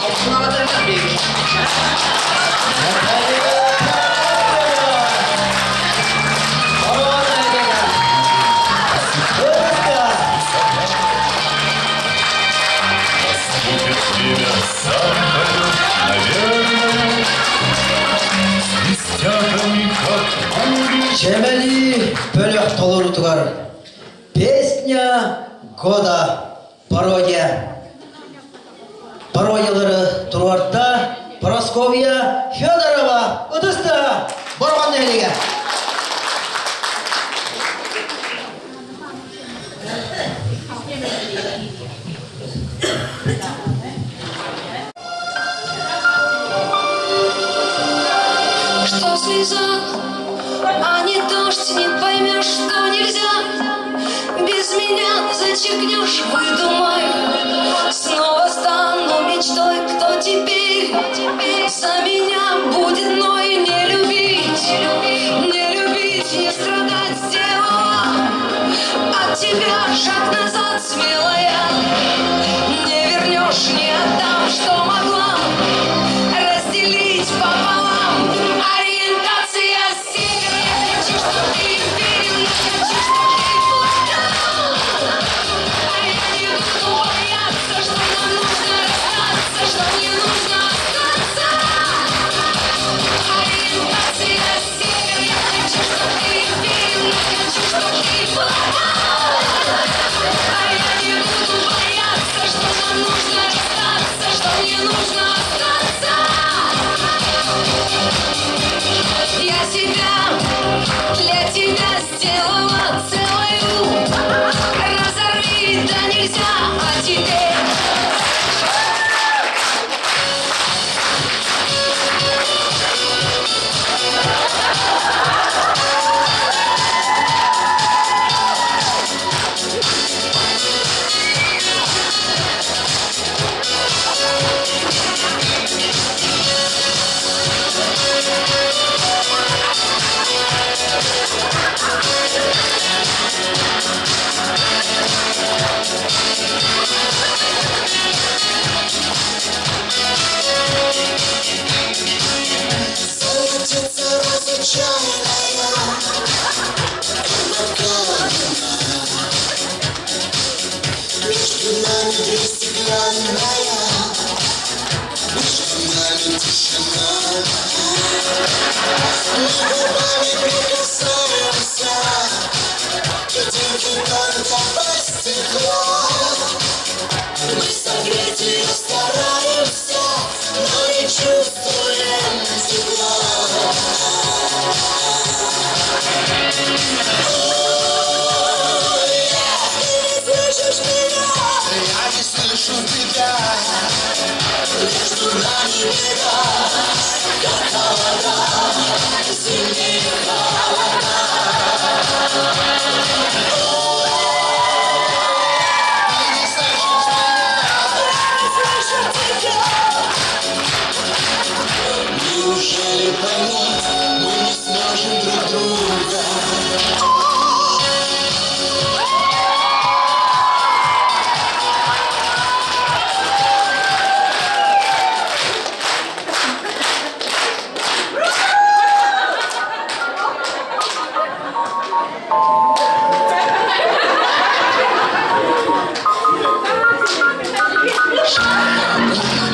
Алтын бейги. Будет время сам пойдет, наверное, Свистят они, как пули. Чэмэли бөлөх толорутугар Песня года пародия. Пародиялары туруорда Прасковья Федорова ытыста Борҕон нэһилиэгэ. Что слеза, а не дождь, не поймешь, что нельзя. Без меня зачеркнешь, выдумай. Снова стану мечтой, кто теперь за меня будет мной не любить, не любить, не страдать сделала. От тебя шаг назад смелая, не вернешь, не отдам, что могла. Мы губами прикасаемся, Ботинки только по стеклу. Мы согреть ее стараемся, но не чувствуем тепла. Ты не слышишь меня? Я не слышу тебя. Между нами беда, как холода, зимние холода. Ты не слышишь меня? Я не слышу тебя. Неужели понять мы не сможем друг друга?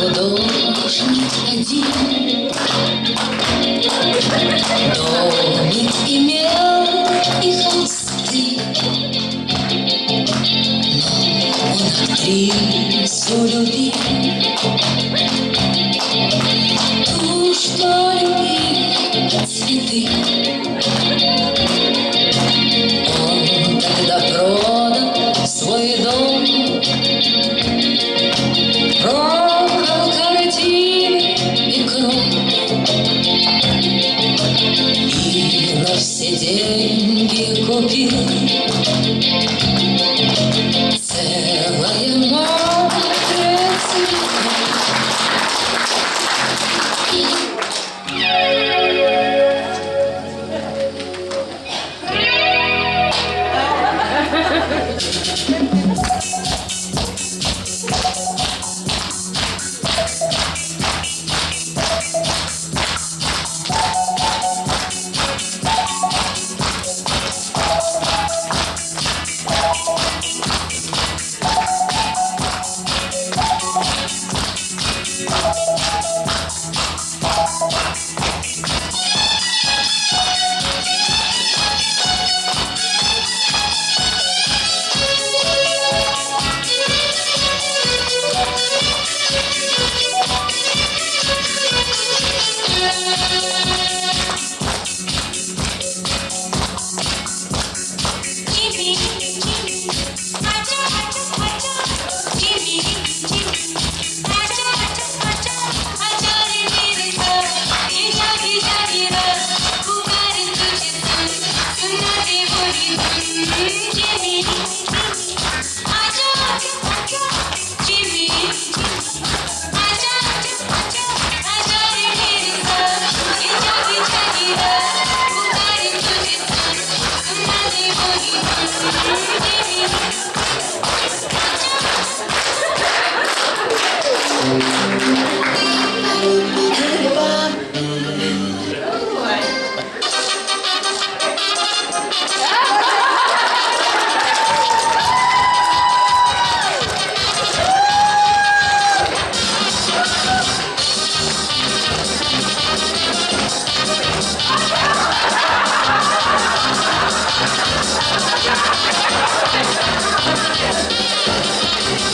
Художник один Домик имел и холсты, Но он актрису любил, Ту, что любит цветы. Он тогда продал свой дом, Продал картины и кровь, И на все деньги купил Целое море цветов.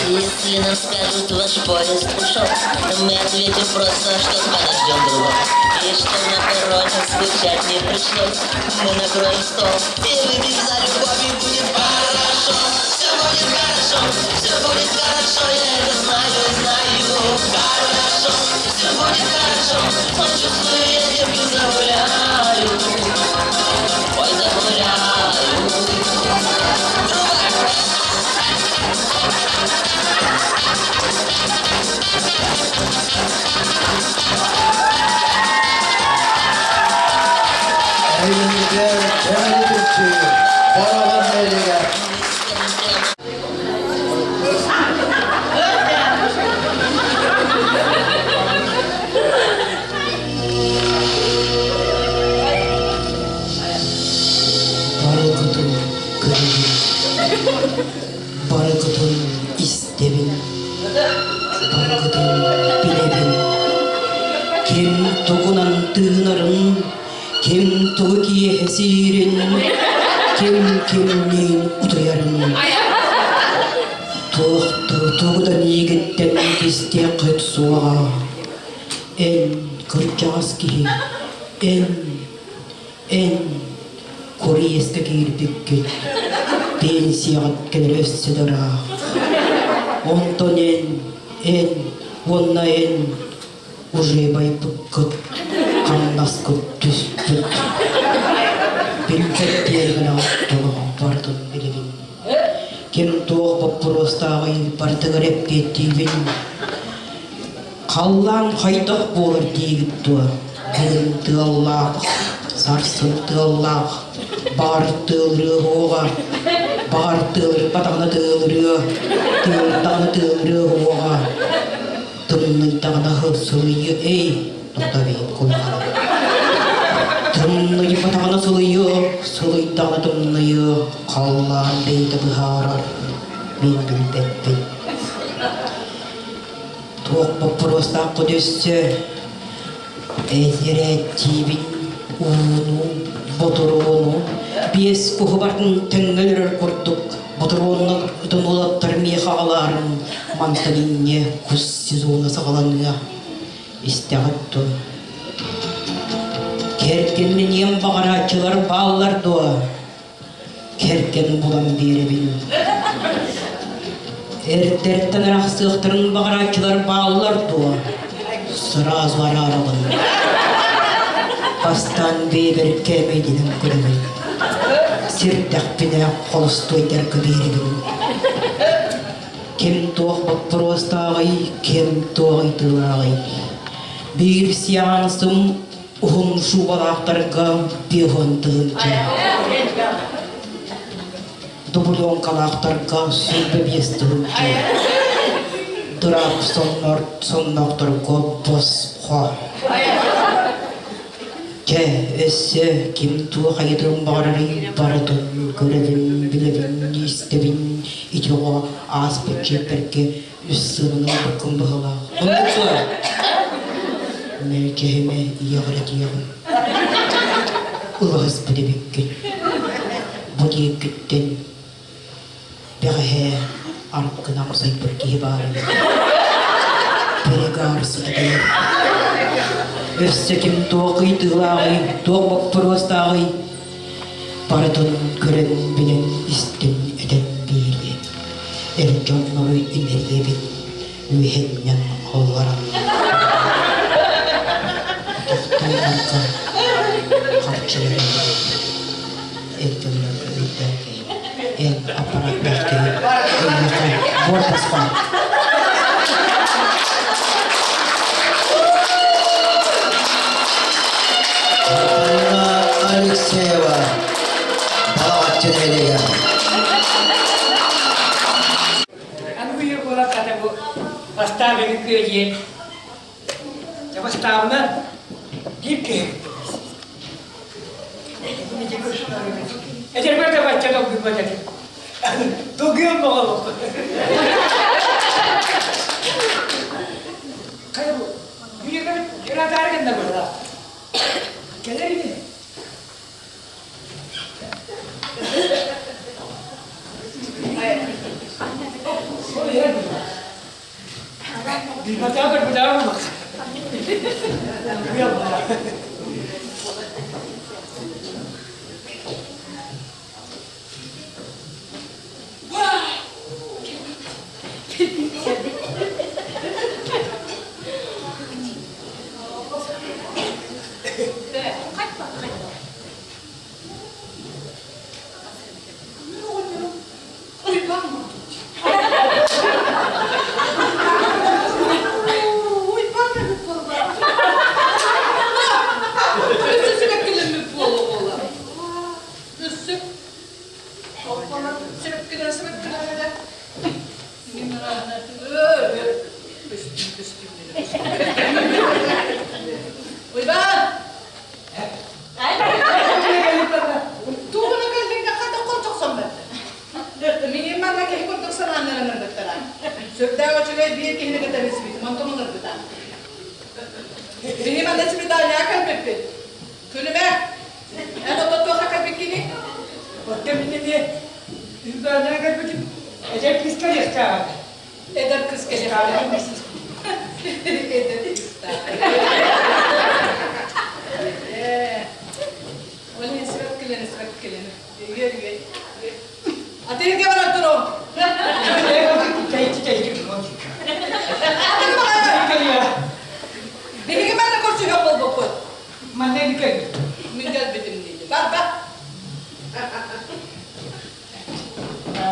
Если нам скажут, ваш поезд ушел, мы ответим просто, что подождем другой. И что на перроне скучать не пришлось, мы накроем стол и выпьем за любовь, и будет хорошо. Все будет хорошо, все будет хорошо, я это знаю, знаю. Хорошо, все будет хорошо, но чувствую, я девку загуляю. Ой, загуляю. Эйигэр кэмэни түмсүү, Бороҕон нэһилиэгэ. Барыгытын көрөбүн, барыгытын истэбин, барыгытын билэбин. Ким тугунан тыынарын, Ким тугу киэһэ сиирин, ким кимниин утуйарын. Туох тугу да миигиттэн кистиэххит суоҕа. Эн кырдьаҕас киһи, эн, эн куриэскэ киирбиккит, пенсияҕыт кэлэрэ өссө да ыраах. Онтон эн, эн уонна эн уже байбыккыт, хамнаскыт түспүт. Билбэт диэн толоҕун барытын билэбин. Ким туох боппуруостааҕый барытыгар эппиэттиибин. Халлаан хайдах буолар диигит дуо? Бүгүн тыаллаах, сарсын тыаллаах, баҕар тыалырыа уоҕа, баҕар тыалырбатаҕына тыалырыа, тыалырдаҕына тыалырыа уоҕа. Тымныйдаҕына сылыйыа, эй, тохтоо кулаҕана. Тымныйбатаҕына сылыйыа, сылыйдаҕына тымныйыа, халлаан бэйэтэ быһаарар, мин билбэппин. Туох боппуруостааххыт өссө? Этэрээттиибин ууну, ботуруону, биэс куһу бартын тэҥҥэ өлөрөр курдук ботуруоннар ытын уолаттар миэхэ аҕалаарын мантан инньэ кус сезона саҕаланыа. Истэҕит дуо? Кэргэнниниэм баҕарааччылар бааллар дуо? Кэргэн булан биэрэбин. Эрдэртэн арахсыахтарын баҕарааччылар бааллар дуо? Сразу араарабын. Бастаан бэйэбэр кээмэйдэнэн көрөбүн. Сирдэхпинэ холустуойдарга биэрэбин. Ким туох боппуруостааҕый, ким туох ыйытыылааҕый? Биир сеансым уһун шубалаахтарга пиһон тыһыынча дубулуоҥкалаахтарга 25 тыһыынча дыраап соннор сонноохторго босхо Чэ, өссө ким туох айытын баҕарарый барытын көрөбүн, билэбин, истэбин ити оҕо ааспыт чиэппэргэ үс сыананы ылбыккын быһыылаах. Оннук дуо? Мэлдьэһимэ ийэҕэр этиэҕим. Ылаһыспыт эбиккин. Бу диэккиттэн бэҕэһээ аргын амсайбыт киһи баар эбит. Перегар сытытыйар. Өссө ким туох ыйытыылааҕый, туох боппуруостааҕый барытын көрөн, билэн, истэн, этэн биэриэ. Эр дьоннору имэрийэбин, үөһэннэн холлорон. Тохтууларга харчылары эр дьоннорго өйдөөх киһи, эн аппараттаах киһи, эйиэхэ буор босхо. Антонина Алексеева, Балаҕаччы нэһилиэгэ. Аны буолар хата бу бастаабыгы күөдьүйэн бастаабынан биир киһи Эдэрбэр да бачча долгуйбат этим. Долгуйан боҕолохпут. Хайа бу, үйэбит ыраатаары гынна быһыылаах. Кэлэр ини. Уйбаан! Тугуна кэллиҥ хата хорчохсон бэрдэ. Миҥин манна киһи курдук санааннарын ырбыттара. Сүрдээх үчүгэй биир киһини кытта билсибитим, онтон ылырбыта. Биһи манна свиданиеҕа кэлбиппит. Күлүмэ! Үрбээннэрэ кэлбитим эдэр кыыс кэлиэхтээх этэ. Эдэр кыыс кэлиэхтээх. Эдэр кыыстаах. Ол иһин сүрэк кэлэн, сүрэк кэлэн. Үөр, үөр. Атыырга баран турун. Тэйти тэйти Биһиги манна көрсүһүөх буолбуппут. Манна кэлбит. Мин кэлбитим диidi. Бар, бар.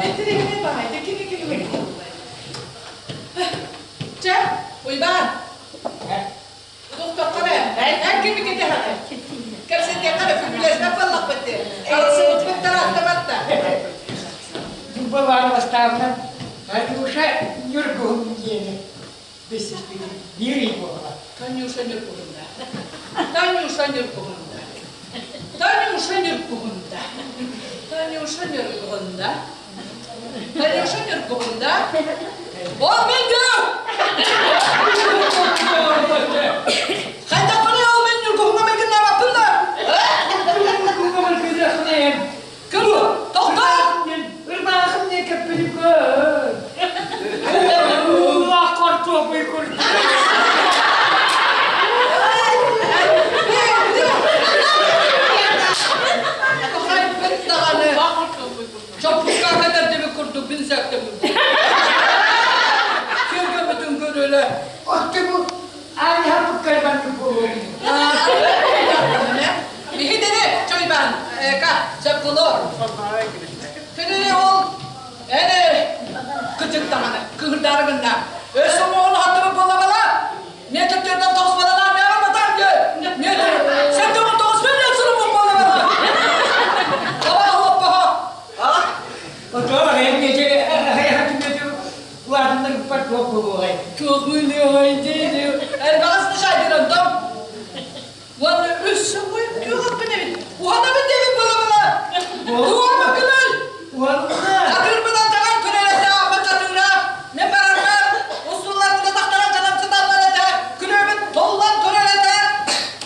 Этиригини баайда кими кими Чэ, Уйбаан. Тохтоххо эрэ, эн кими кэтэһэҕин? Кэпсэтиэххэ эрэ, күлүлэспэт буоллахпыт дии. Арахсыбыппыт тарааттабат да. Дубалаан бастаабынан Танюша Ньургуһун диэни билсиспитим биир ый буолла. Танюша Ньургуһунда. Танюша Ньургуһунда. Танюша Ньургуһунда. Танюша Ньургуһунда. Танюша Ньургуһунда. Ол мин дьон! Хайдахпыный ол мин Ньургуһуҥҥа майгыннаабаппын да? Көр, тохтоо! Ырбаахым не кэппини көр. Уулаах хортуопуй курдук. Хайбыт даҕаны. Чоппуска кэтэрдибит курдук бин сээктэммит. Сүргэбитин көрөлө. Отты бу аанньаһаппыт кэлбаннык буолуо. Биһи дере чойбан эка чаппылор. Кинини ол эне кычык даҕаны кыһырдаары гынна. Өс омоҕун хаттыбыт буолла Метр төрдөн тоҕус балалаан мээҕин батар дьэ. Метр 79 мен сырыммыт буола бала. Ала аллаппаха. Отоо эм нече улаатыннар ыппат туох буолуоҕай. Туох буолуоҕай дии. Элбэҕис нышайдыран том. Уонна өссө күөх эбит. Уһанабын диэбит буола бала. Уһанабын. Уһанна. Хатыырбынан таҥан күнэлэттэ ааппыт хатыыра. Мен барарбар устулларбыта тахтаран дьанам сыталлар этэ. Күнөөбүт толлан турар этэ.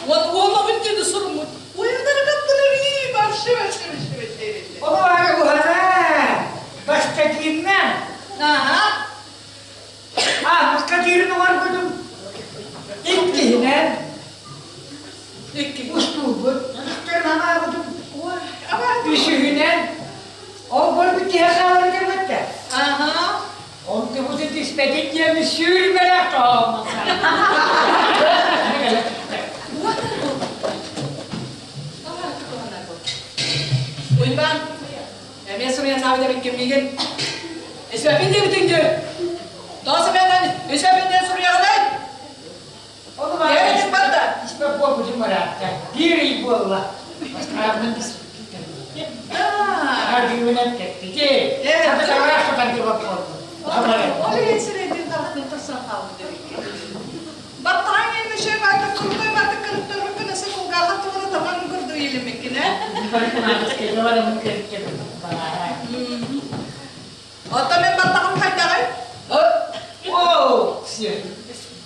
Уон уһанабын диэни суруммут. Уйунары каппыны вообще вообще вообще вообще. Ону аара уһана. Бастакиннан. Ага. А, хатыырын оҥорбутум. Иккиһинэн. Устуулбут. Үстэрин анаабытым. Үсүһүнэн. Ол барбыт киһи хаалар кэммэттэ. Аха. Онтубутун түспэтин диэми сүүрбэлэх тоһооммута. Уйбаан, эмиэ суруйан саабыт эбиккин миигин. Эсэпин диэбитиҥ дии. Тоҕо сэмэнэн эсэпин диэн суруйаҕыный? Ону баара барда. Испэт буолбутум ыраатта. Биир ый буолла. Бастаабынан Ардыыбынан кэппити. Сата сатардыбат буоллум. Ол иһин сирэйдин тарахтын тахсан хаалбыт эбиккин. Баттаҕаҥ иҥишэ баатык курдуй баатык кырыттарбыккын өссө кулгааххар туора таман курдук иилиммиккин ээ. Оттон мин баттаҕым хайдаҕый? Оо,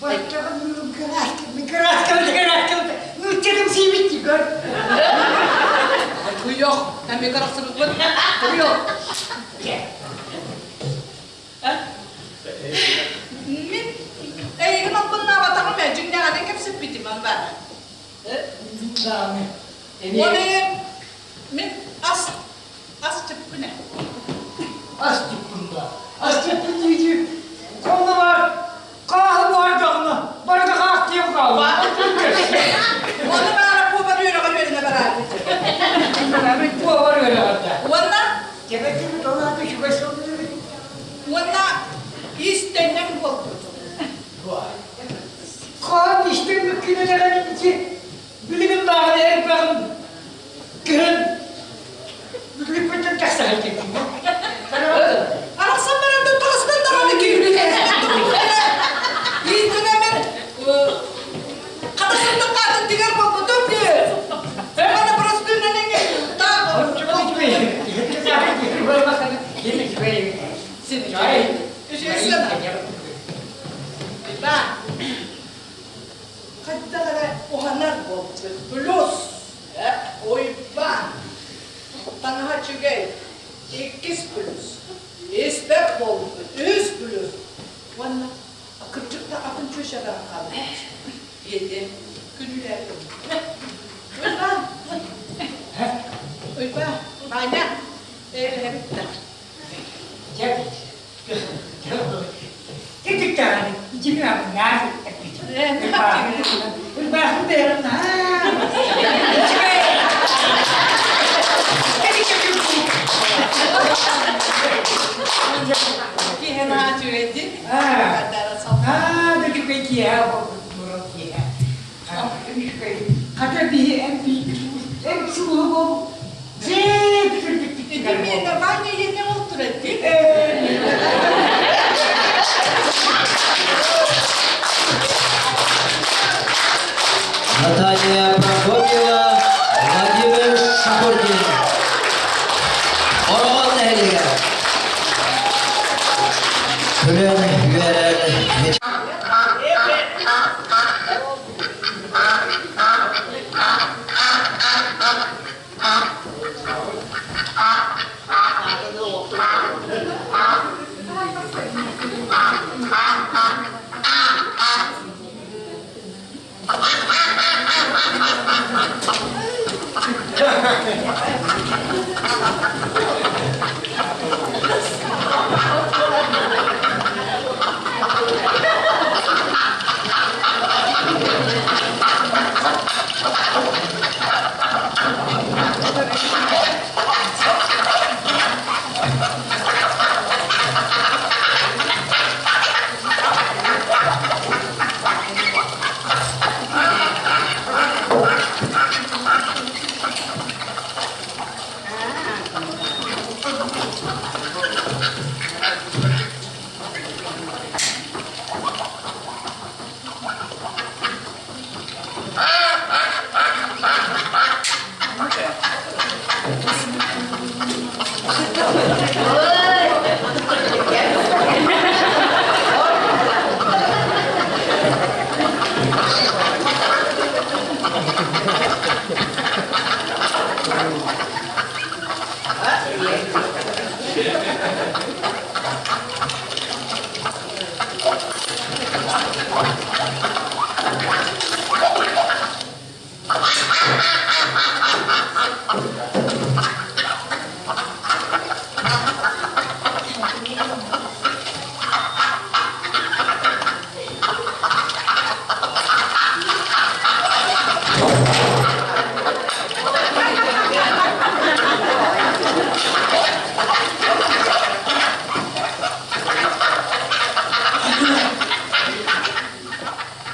баттаҕым нууччатым сиибит көр. Туйох, эмиэ карахсыбыппыт. Туйох. Мин эйигин албыннаабатаҕым ээ, дьиҥнээҕинэн кэпсэппитим ама. Оны мин ас ас чыппын ээ. Ас чыппын да. Ас чыппын дии Колу бар, хааһы буһардаҕына, барыта хаахтыйан хаалла. Оны баара пуобар үөрэҕэр үөрэнэ бараары. Пуобар үөрэҕэр да. Уонна Кэбэтибит ол аата үчүгэй сылдьыбыт. Уонна иистэнньэҥ буолбут. Хаан истэн мүккүнэлэрин ити билигин даҕаны элбэҕин кыһын бүлүкпүттэн тахсар этим. Арахсан баран таҕыстан даҕаны киирбит. Иистэнэмин хатасыттан хаатын тигэр буолбутум дии. Аны простыннан Хайдах эрэ уһанар буолбут. Плюс ойбан таҥаһа үчүгэй. Иккис плюс. Испэт буолбут. Үс плюс. Уонна кырдьык да атын чүөчэҕэ хаалбыт. Ийэтэ күнүүлээтим. Уйбаан! Уйбаан! Ваня! Эйэлэһэбит да. Дьэ, Китиктэҕин итини наах эппит. Ырбаахы бэйэҕин наһаа Киһи наһаа үчүгэйдик. Аа, да үчүгэй киэһэ буолбут турар киэһэ. Хата биһи эн эн сулуһу бол дьиэ бүтүрбүппүт Миэнэ Ваня ийэтэ ол турар дии. Наталья Прокопьева, Владимир Шахурдин. Ороҕон нэһилиэгэ. Күлэн, үөрэн,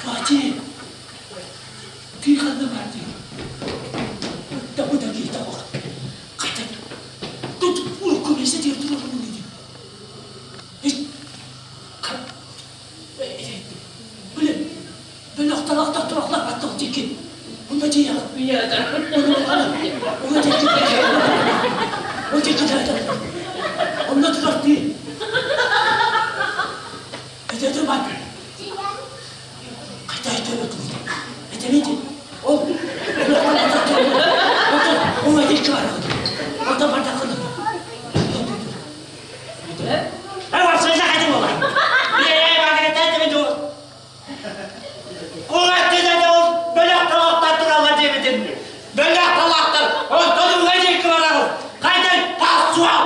Fatih, Кыйханна бар дии. Табыта киһи табах. Хата, тут урукку миэстэтигэр турарбын дии. Били, бөлөх талахтар турахлар аттах диэки. Онно тиийэҕит. Онно диэки Ол диэки Онно турар дии. Это бар. Қайта айтып Этемейді. Ол ол әдетке бар. Онда бар да Бөлөх талаактар, онтон уҥа диэки барабын. Қайдан тас суал.